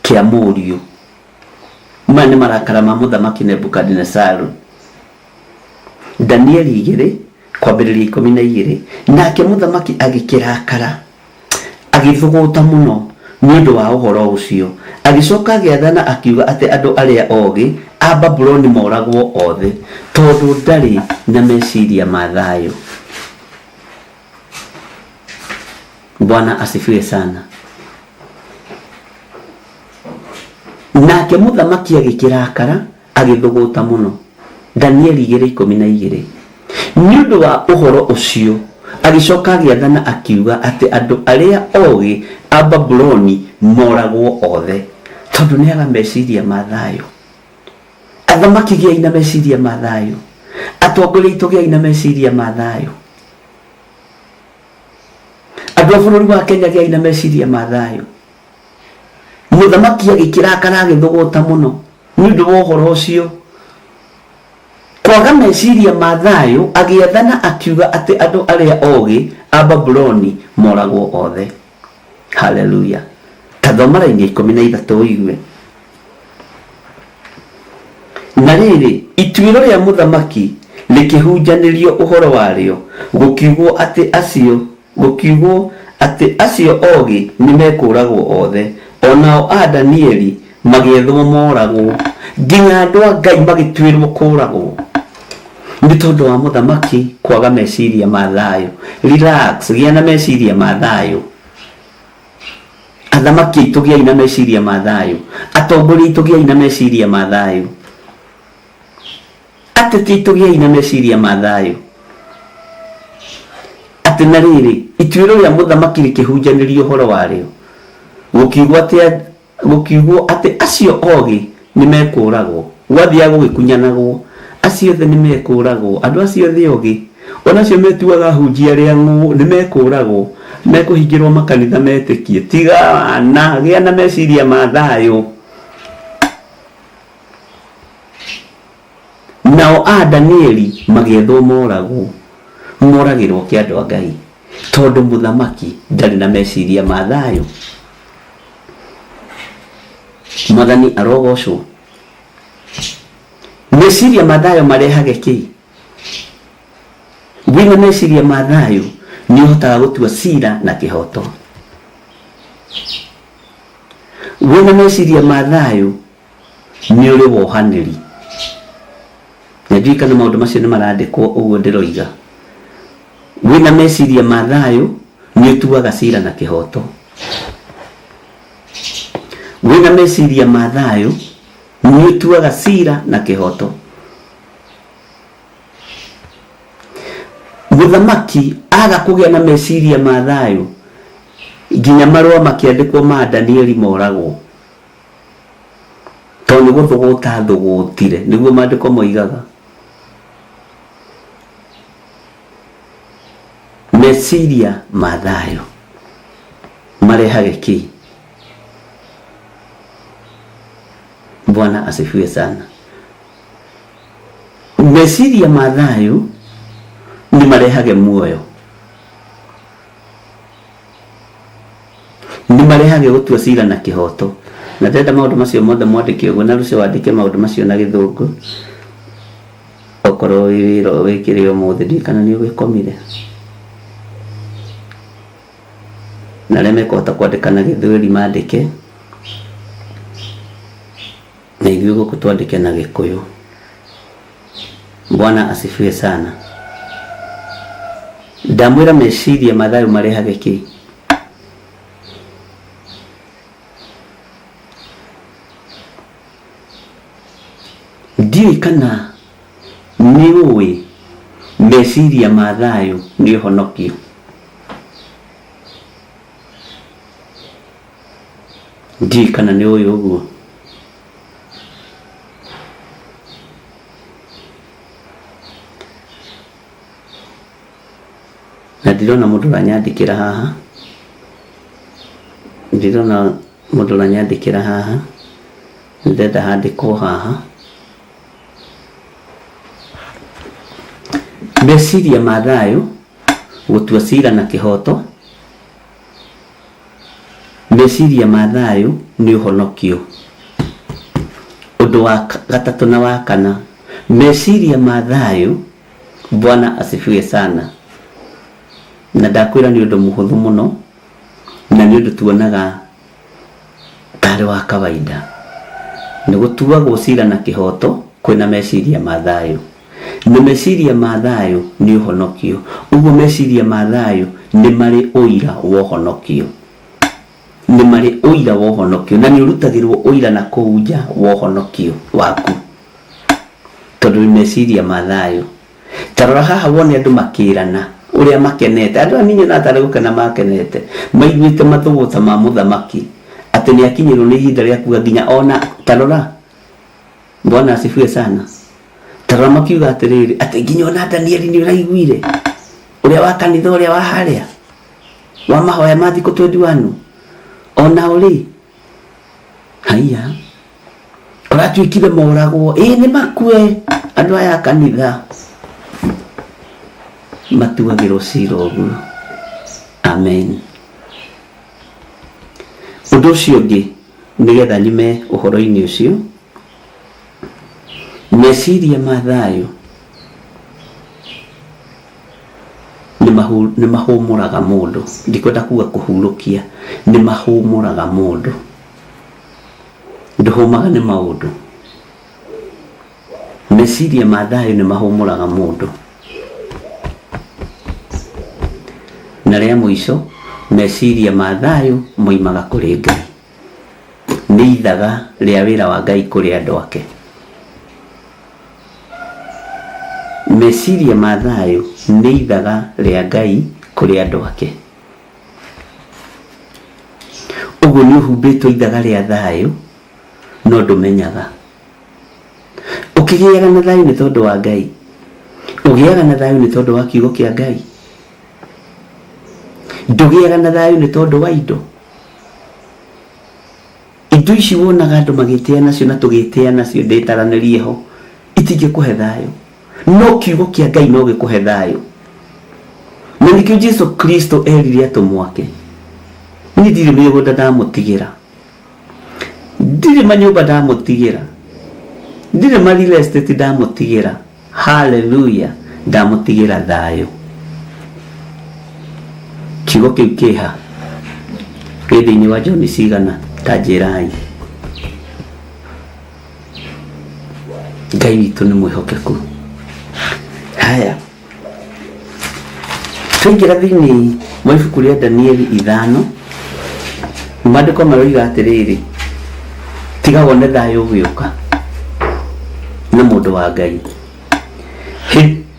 kĩa mũriũ. Maya nĩ marakara ma mũthamaki Nebukadinesaru. Danieli 2 kwambĩrĩria 12, nake mũthamaki agĩkĩrakara agĩthũgũta mũno nĩ ũndũ wa ũhoro ũcio, agĩcoka agĩathana akiuga atĩ andũ arĩa ogĩ a Babuloni moragwo othe, tondũ ndarĩ na meciria ma thayũ. Bwana asifiwe sana. Nake mũthamaki agĩkĩrakara agĩthũgũta mũno. Danieli 2:12, nĩ ũndũ wa ũhoro ũcio agĩcoka agĩathana akiuga atĩ andũ arĩa ogĩ a Babuloni moragwo othe, tondũ nĩ aga meciria ma thayũ. Athamaki gĩai na meciria ma thayũ, atongoria aitũ gĩai na meciria ma thayũ, andũ a bũrũri wa Kenya gĩai na meciria ma thayũ. Mũthamaki agĩkĩrakara agĩthũgũta mũno nĩ ũndũ wa ũhoro ũcio, kwaga meciria ma thayũ, agĩathana akiuga atĩ andũ arĩa ogĩ a Babuloni moragwo othe. Haleluya. Ta thoma raini ya 13 ũigue. Na rĩrĩ, ituĩro rĩa mũthamaki rĩkĩhunjanĩrio ũhoro warĩo, gũkiugwo atĩ acio ogĩ nĩ mekũragwo othe, onao a Danieli magĩethwo moragwo, nginya andũ a Ngai magĩtuĩrwo kũragwo nĩ tondũ wa mũthamaki kwaga meciria ma thayũ. Relax, gĩa na meciria ma thayũ. Athamaki aitũ gĩai na meciria ma thayũ, atongoria aitũ gĩai na meciria ma thayũ, ateti aitũ gĩai na meciria ma thayũ. Atĩ na rĩrĩ, ituĩro rĩa mũthamaki rĩkĩhunjanĩrio ũhoro warĩo, gũkiugwo atĩ acio ogĩ nĩ mekũragwo. Gwathiaga gũgĩkunyanagwo, acio othe nĩ mekũragwo, andũ acio othe ogĩ onacio metuaga hunjia arĩa ng'ũ nĩ mekũragwo, mekũhingĩrwo makanitha metĩkie. Tigana, gĩa na meciria ma thayũ. Nao a Danieli magĩethwo moragwo, moragĩrwo kĩ andũ a Ngai, tondũ mũthamaki ndarĩ na meciria ma thayũ. Mwathani arogocwo. Meciria ma thayũ marehage kĩ? Wĩna meciria ma thayũ nĩ ũhotaga gũtua cira na kĩhoto. Wĩna meciria ma thayũ nĩ ũrĩ wohanĩri. Na ndiũĩ kana maũndũ macio nĩ marandĩkwo ũguo ndĩroiga. Wĩna meciria ma thayũ nĩ ũtuaga cira na kĩhoto. Wĩna meciria ma thayũ nĩ ũtuaga cira na kĩhoto. Mũthamaki aga kũgĩa na meciria ma thayũ nginya marũa makĩandĩkwo ma Danieli moragwo, tondũ nĩ gũthũgũta thũgũtire, nĩguo maandĩko moigaga. Meciria ma thayũ marehage kĩ? Bwana asifiwe sana. Meciria ma thayũ nĩ marehage muoyo, nĩ marehage gũtua cira na kĩhoto. Na ndĩrenda maũndũ macio mothe mwandĩke ũguo, na rũcio wandĩke maũndũ macio na gĩthũngũ. Okorwo wĩ wĩra wĩkĩre ũmũthĩ, ndiũĩ kana nĩ ũgĩkomire. Na arĩa mekũhota kwandĩka na gĩthweri mandĩke. Na Ithuĩ gũkũ twandĩke na Gĩkũyũ. Bwana asifiwe sana. Ndamwĩra meciria ma thayũ marehage kĩ? Ndiũĩ kana nĩ ũĩ meciria ma thayũ nĩ ũhonokio. Ndiũĩ kana nĩ ũĩ ũguo. Na ndirona mũndũ ũranyandĩkĩra haha, ndirona mũndũ ũranyandĩkĩra haha, ndĩrenda handĩkwo haha. Meciria ma thayũ, gũtua cira na kĩhoto, meciria ma thayũ nĩ ũhonokio. Ũndũ wa gatatũ na wa kana, meciria ma thayũ, Bwana asifiwe sana. Na ndakwĩra nĩ ũndũ mũhũthũ mũno, na nĩ ũndũ tuonaga tarĩ wa kawaida. Nĩ gũtuagwo cira na kĩhoto kwĩna meciria ma thayũ. Na meciria ma thayũ nĩ ũhonokio. Ũguo meciria ma thayũ nĩ marĩ ũira wa ũhonokio. Nĩ marĩ ũira wa ũhonokio. Na nĩ ũrutagĩrwo ũira na kũu nja wa ũhonokio waku. Tondũ wĩ meciria ma thayũ. Ta rora haha wone andũ makĩrana ũrĩa makenete. Andũ aya niĩ nyonaga tarĩ gũkena makenete. Maiguĩte mathũgũta ma mũthamaki atĩ nĩ akinyĩrwo nĩ ihinda rĩa kuga nginya ona ta rora. Bwana asifiwe sana. Ta rora makiuga atĩrĩrĩ atĩ nginya ona Danieli nĩ ũraiguire ũrĩa wa kanitha ũrĩa wa harĩa wa mahoya ma thikũ 21 ona ũrĩ haiya kũratuĩkire moragwo ĩĩ nĩ makue andũ aya a kanitha matuagĩrwo cira ũguo. Amen. Ũndũ ũcio ũngĩ nĩgetha nyume ũhoro-inĩ ũcio, meciria ma thayũ nĩ mahũmũraga mũndũ. Ndikwenda kuga kũhurũkia, nĩ mahũmũraga mũndũ. Ndũhũmaga nĩ maũndũ. Meciria ma thayũ nĩ mahũmũraga mũndũ. Na rĩa mũico, meciria ma thayũ moimaga kũrĩ Ngai. Nĩ ithaga rĩa wĩra wa Ngai kũrĩ andũ ake. Meciria ma thayũ nĩ ithaga rĩa Ngai kũrĩ andũ ake. Ũguo nĩ ũhumbĩtwo ithaga rĩa thayũ no ndũmenyaga. Ũkĩgĩaga na thayũ nĩ tondũ wa Ngai. Ũgĩaga na thayũ nĩ tondũ wa kiugo kĩa Ngai. Ndũgĩaga na thayũ nĩ tondũ wa indo. Indo ici wonaga andũ magĩtĩa nacio na tũgĩtĩa nacio ndĩtaranĩrie ho, itingĩkũhe thayũ. No kiugo kĩa Ngai no gĩkũhe thayũ. Na nĩkĩo Jesu Kristo erire atũmwo ake, niĩ ndirĩ mĩgũnda ndamũtigĩra, ndirĩ manyũmba ndamũtigĩra, ndirĩ ma real estate ndamũtigĩra. Hallelujah, ndamũtigĩra thayũ. Kiugo kĩu kĩha kĩ thĩinĩ wa John cigana? Ta njĩrai. Ngai witũ nĩ mwĩhokeku. Haya, twaingĩra thĩinĩ wa ibuku rĩa Danieli ithano, maandĩko maroiga atĩrĩrĩ, tiga wone thayũ ũgĩũka na mũndũ wa Ngai.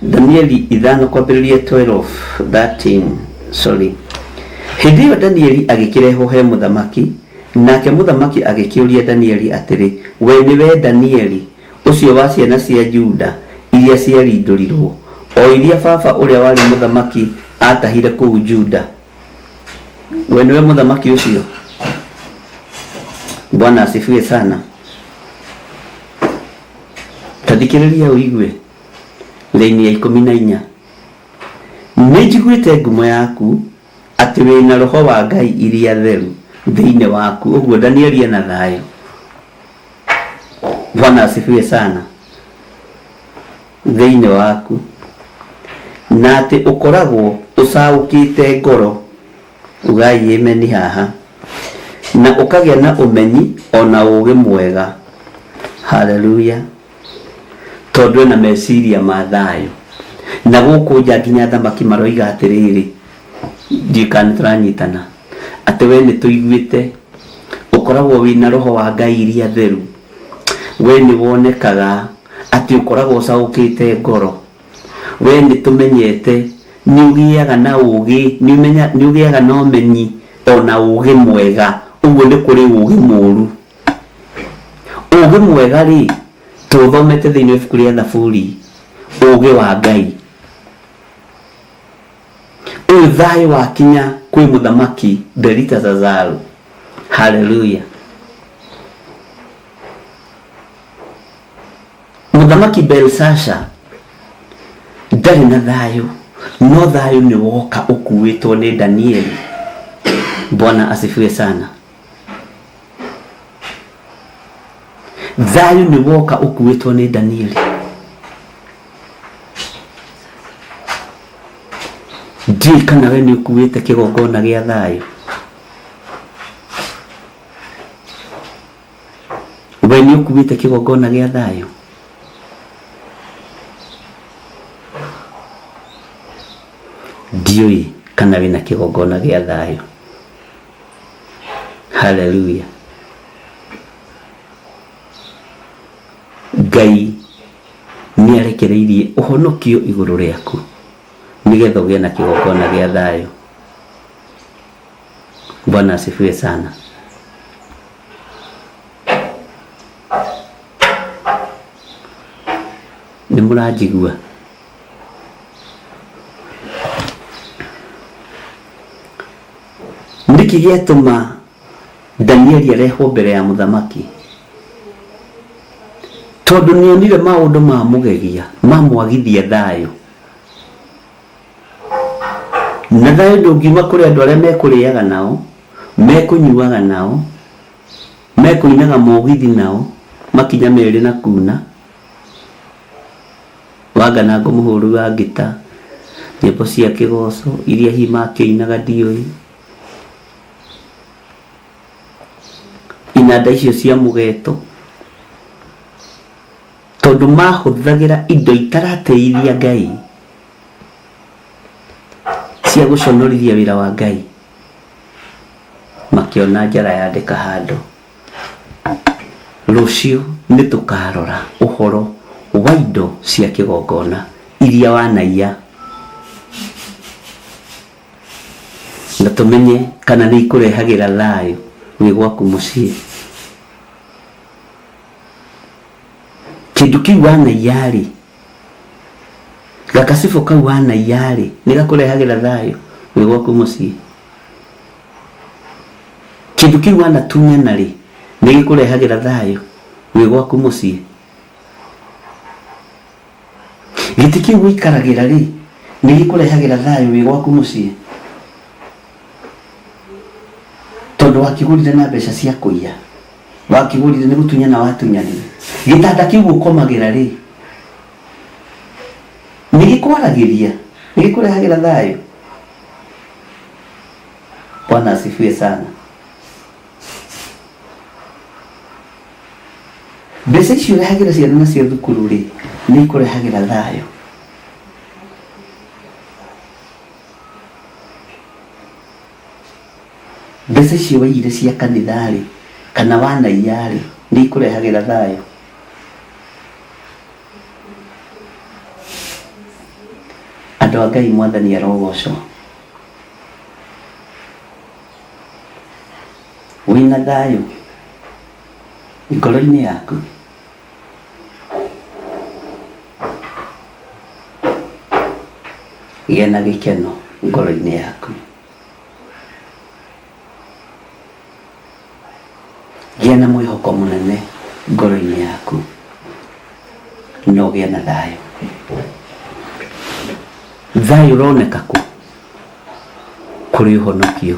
Danieli ithano kwambĩrĩria 12 13 sorry. Hĩndĩ ĩyo Danieli agĩkĩrehwo he mũthamaki, nake mũthamaki agĩkĩũria Danieli atĩrĩ, we nĩwe Danieli, ũcio wa ciana cia Juda iria ciarindũrirwo, o iria baba ũrĩa warĩ mũthamaki aatahire kũu Juda? We nĩwe mũthamaki ũcio? Bwana asifiwe sana. Ta thikĩrĩria ũigue raini ya ikũmi na inya. Nĩ njiguĩte ngumo yaku atĩ wĩna roho wa Ngai iria theru thĩinĩ waku. Ũguo Danieli ena thayũ. Bwana asifiwe sana. Thĩinĩ waku. Na atĩ ũkoragwo ũcaũkĩte ngoro. Ugai ameni haha. Na ũkagĩa na ũmenyi ona ũũgĩ mwega. Haleluya. Tondũ ena meciria ma thayũ. Na gũkũ nja nginya athamaki maroiga atĩrĩrĩ, ndiũĩ kana nĩtũranyitana, atĩ we nĩtũiguĩte ũkoragwo wĩna roho wa Ngai iria theru. We nĩwonekaga atĩ ũkoragwo ũcaũkĩte ngoro. We nĩtũmenyete nĩ ũgĩaga na ũgĩ, nĩ ũgĩaga na ũmenyi ona ũgĩ mwega. Ũguo nĩ kũrĩ ũgĩ mũru. Ũgĩ mwega rĩ, tũthomete thĩinĩ wa ibuku rĩa Thaburi, ũgĩ wa Ngai. Ũyũ thayũ wakinya kwĩ mũthamaki Beliteshazaru. Haleluya. Mũthamaki Belshazzar ndarĩ na thayũ, no thayũ nĩ woka ũkuĩtwo nĩ Danieli. Bwana asifiwe sana. Thayũ nĩ woka ũkuĩtwo nĩ Danieli. Ndiũĩ kana we nĩ ũkuĩte kĩgongona gĩa thayũ. We nĩ ũkuĩte kĩgongona gĩa thayũ. Ndiũĩ kana wĩna kĩgongona gĩa thayũ. Haleluya. Ngai nĩ arekereirie ũhonokio igũrũ rĩaku nĩgetha ũgĩe na kĩgongona gĩa thayũ. Bwana asifiwe sana. Nĩ mũranjigua? Nĩkĩ gĩatũma Danieli arehwo mbere ya mũthamaki? Tondũ nĩonire maũndũ ma mũgegia mamwagithia thayũ. Na thayũ ndũngiuma kũrĩ andũ arĩa mekũrĩaga nao, mekũnyuaga nao, mekũinaga mũgithi nao, makinya merĩ na kuna. Wanga na ngũmũhũri wa ngita, nyĩmbo cia kĩgoco iria hihi makĩinaga ndiũĩ. Inanda icio cia mũgeto, tondũ mahũthagĩra indo itaratĩithia Ngai cia gũconorithia wĩra wa Ngai, makĩona njara yandĩka handũ. Rũciũ nĩ tũkarora ũhoro wa indo cia kĩgongona iria wanaiya, na tũmenye kana nĩ ikũrehagĩra thayũ wĩ gwaku mũciĩ. Kĩndũ kĩu wanaiya rĩ, gakacibũ kau wanaiya rĩ, nĩ gakũrehagĩra thayũ wĩ gwaku mũciĩ. Kĩndũ kĩu wanatunyana rĩ, nĩ gĩkũrehagĩra thayũ wĩ gwaku mũciĩ. Gĩtĩ kĩu ũikaragĩra rĩ, nĩ gĩkũrehagĩra thayũ wĩ gwaku mũciĩ. Tondũ wakĩgũrire na mbeca cia kũiya, wakĩgũrire nĩ gũtunyana watunyanire. Gĩtanda kĩu ũkomagĩra rĩ, nĩ gĩkwaragĩria, nĩ gĩkũrehagĩra thayũ. Bwana asifiwe sana. Mbeca icio ũrehagĩra ciana nacio thukuru rĩ, nĩ ikũrehagĩra thayũ. Mbeca icio waiyire cia kanitha rĩ, kana wanaiya rĩ, nĩ ikũrehagĩra thayũ. Andũ a Ngai mwathani arogocwo. Wĩna thayũ ngoro-inĩ yaku. Gĩa na gĩkeno ngoro-inĩ yaku. Gĩa na mwĩhoko mũnene ngoro-inĩ yaku na ũgĩe na thayũ. Thayũ ũroneka kũ? Kũrĩ ũhonokio.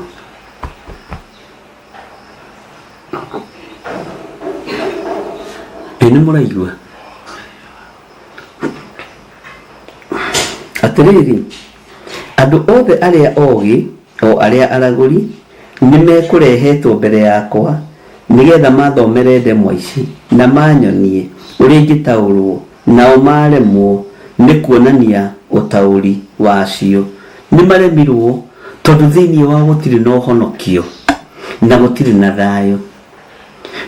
Ĩ nĩ mũraigua? Atĩrĩrĩ, andũ othe arĩa ogĩ, o arĩa aragũri, nĩ mekũrehetwo mbere yakwa, Nĩgetha mathomere ndemwa ici na manyonie ũrĩa ingĩtaũrwo, nao maremwo nĩ kuonania ũtaũri wacio. Nĩ maremirwo tondũ thĩinĩ wao gũtirĩ na ũhonokio na gũtirĩ na thayũ.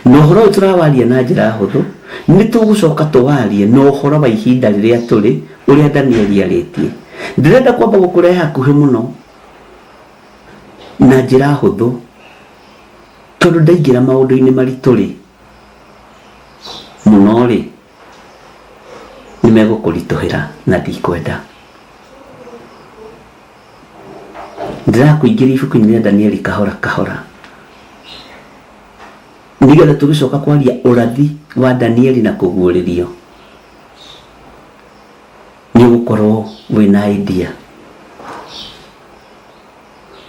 Na ũhoro ũyũ tũrawaria na njĩra hũthũ, nĩ tũgũcoka tũwarie na ũhoro wa ihinda rĩrĩa tũrĩ, ũrĩa Danieli arĩtie. Ndĩrenda kwamba gũkũrehe hakuhĩ mũno na njĩra hũthũ, tondũ ndaingĩra maũndũ-inĩ maritũ rĩ mũno rĩ, nĩ megũkũritũhĩra na ndikwenda. Ndĩrakũingĩria ibuku-inĩ rĩa Danieli kahora kahora, nĩgetha tũgĩcoka kwaria ũrathi wa Danieli na kũguũrĩrio, nĩ ũgũkorwo wĩna idea.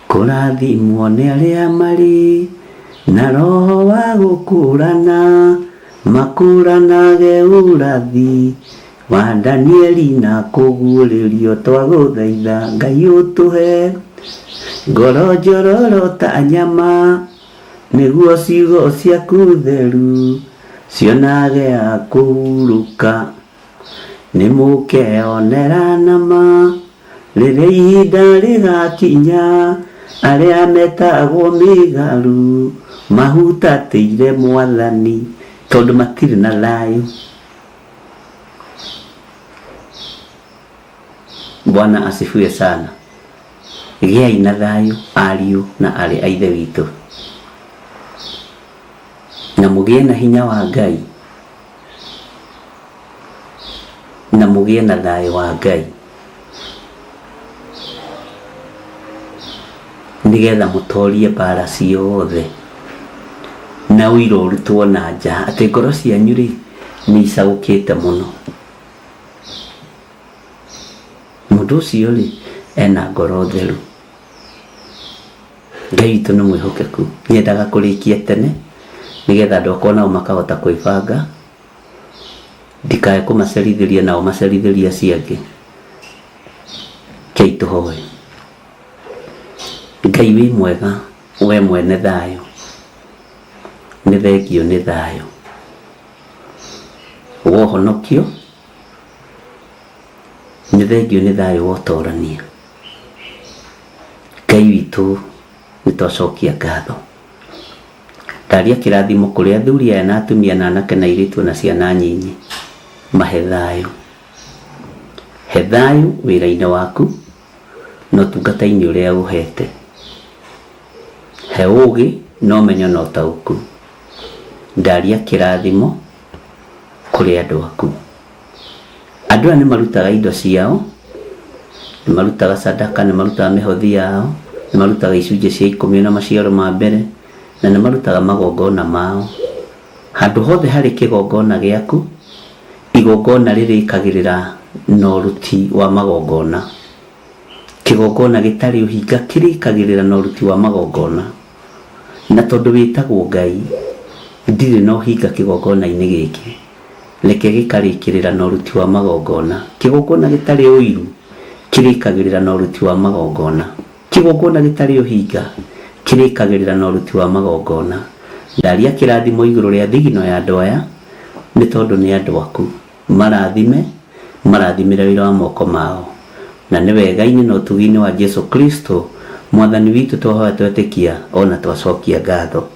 Kũrathimwo nĩ arĩa marĩ na roho wa gũkũrana, makũranage ũrathi wa Danieli na kũguũrĩrio. Twagũthaitha Ngai ũtũhe ngoro njororo ta nyama, nĩguo ciugo ciaku theru cionage a kũhurũka. Nĩ mũkeonera nama rĩrĩa ihinda rĩgakinya, arĩa metagwo mĩgaru mahutatĩire Mwathani, tondũ matirĩ na thayũ. Bwana asifiwe sana. Gĩai na thayũ ariũ na arĩ a Ithe witũ, na mũgĩe na hinya wa Ngai, na mũgĩe na thayũ wa Ngai, nĩgetha mũtorie mbara ciothe na ũira ũrutwo na nja atĩ ngoro cianyu rĩ nĩ icagũkĩte mũno. Mũndũ ũcio rĩ ena ngoro theru. Ngai witũ nĩ mwĩhokeku. Nyendaga kũrĩkia tene nĩgetha andũ akwa nao makahota kwĩbanga, ndikae kũmacerithĩria nao macerithĩrie acio angĩ. Rekei tũhoe. Ngai wĩ mwega, we mwene thayũ, nĩ thengio nĩ thayũ wa ũhonokio, nĩ thengio nĩ thayũ wa ũtorania. Ngai witũ nĩ twacokia ngatho. Ndaria kĩrathimo kũrĩ athuri aya na atumia na anake na airĩtu na ciana nyinyi, mahe thayũ. He thayũ wĩra-inĩ waku na ũtungata-inĩ ũrĩa ũhete. He ũgĩ na ũmenyo na ũtaũku. Ndaria kĩrathimo kũrĩ andũ aku. Andũ aya nĩ marutaga indo ciao, nĩ marutaga sadaka, nĩ marutaga mĩhothi yao, nĩ marutaga icunjĩ cia ikũmi na maciaro ma mbere, na nĩ marutaga magongona mao. Handũ hothe harĩ kĩgongona gĩaku, igongona rĩrĩkagĩrĩra na ũruti wa magongona. Kĩgongona gĩtarĩ ũhinga kĩrĩkagĩrĩra na ũruti wa magongona. Na tondũ wĩtagwo Ngai, ndirĩ na ũhinga kĩgongona-inĩ gĩkĩ, reke gĩkarĩkĩrĩra na ũruti wa magongona. Kĩgongona gĩtarĩ ũiru kĩrĩkagĩrĩra na ũruti wa magongona. Kĩgongona gĩtarĩ ũhinga kĩrĩkagĩrĩra na ũruti wa magongona. Ndaria kĩrathimo igũrũ rĩa thigino ya andũ aya, nĩ tondũ nĩ andũ aku. Marathime, marathimĩre wĩra wa moko mao. Na nĩ wega-inĩ na ũtugi-inĩ wa Jesu Kristo Mwathani witũ twahoya twetĩkia ona twacokia ngatho.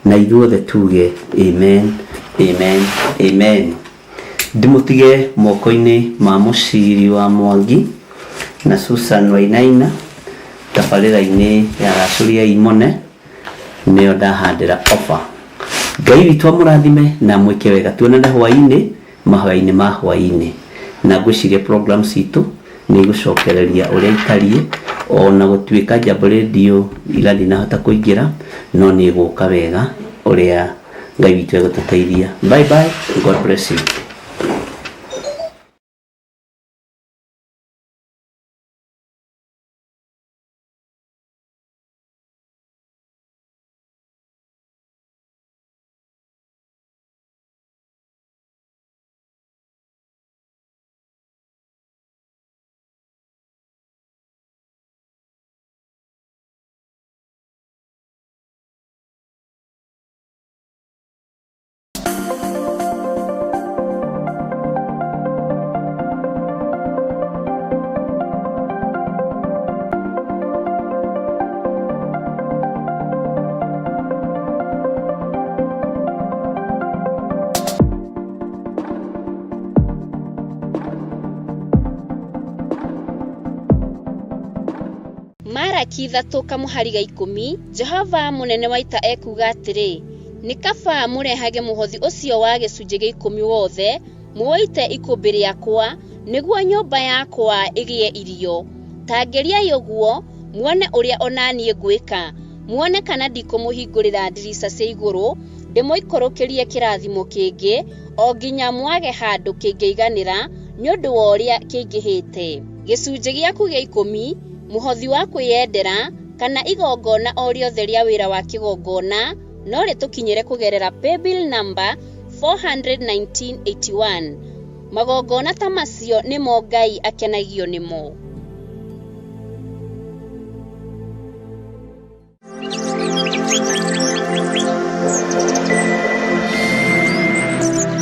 Na ithuothe tuge amen, amen, amen. Ndĩmũtige moko-inĩ ma Mũciri wa Mwangi na Susan Wainaina tabarĩra-inĩ ya Racũria Imone, nĩyo ndahandĩra ofa. Ngai witũ amũrathime na amwĩke wega. Tuonane hwaĩ-inĩ, mahoya-inĩ ma hwaĩ-inĩ. Na ngwĩciria program citũ nĩ igũcokereria ũrĩa itariĩ, ona gũtuĩka Jambo Radio ira ndinahota kũingĩra, no nĩ ĩgũka wega ũrĩa Ngai witũ egũtũteithia. Bye bye, God bless you. Maraki 3 kamũhari ga 10, Jehova mũnene wa ita ekuuga atĩrĩ, nĩ kaba mũrehage mũhothi ũcio wa gĩcunjĩ gĩa 10 wothe, mũũite ikũmbĩ rĩakwa, nĩguo nyũmba yakwa ĩgĩe irio. Ta ngeriai ũguo, muone ũrĩa o na niĩ ngwĩka, muone kana ndikũmũhingũrĩra ndirica cia igũrũ, ndĩmũikũrũkĩrie kĩrathimo kĩngĩ, o nginya mwage handũ kĩngĩiganĩra nĩ ũndũ wa ũrĩa kĩingĩhĩte. Gĩcunjĩ gĩaku gĩa 10, mũhothi wa kwĩyendera, kana igongona o rĩothe rĩa wĩra wa kĩgongona, no rĩtũkinyĩre kũgerera paybill number 41981. Magongona ta macio nĩmo Ngai akenagio nĩmo.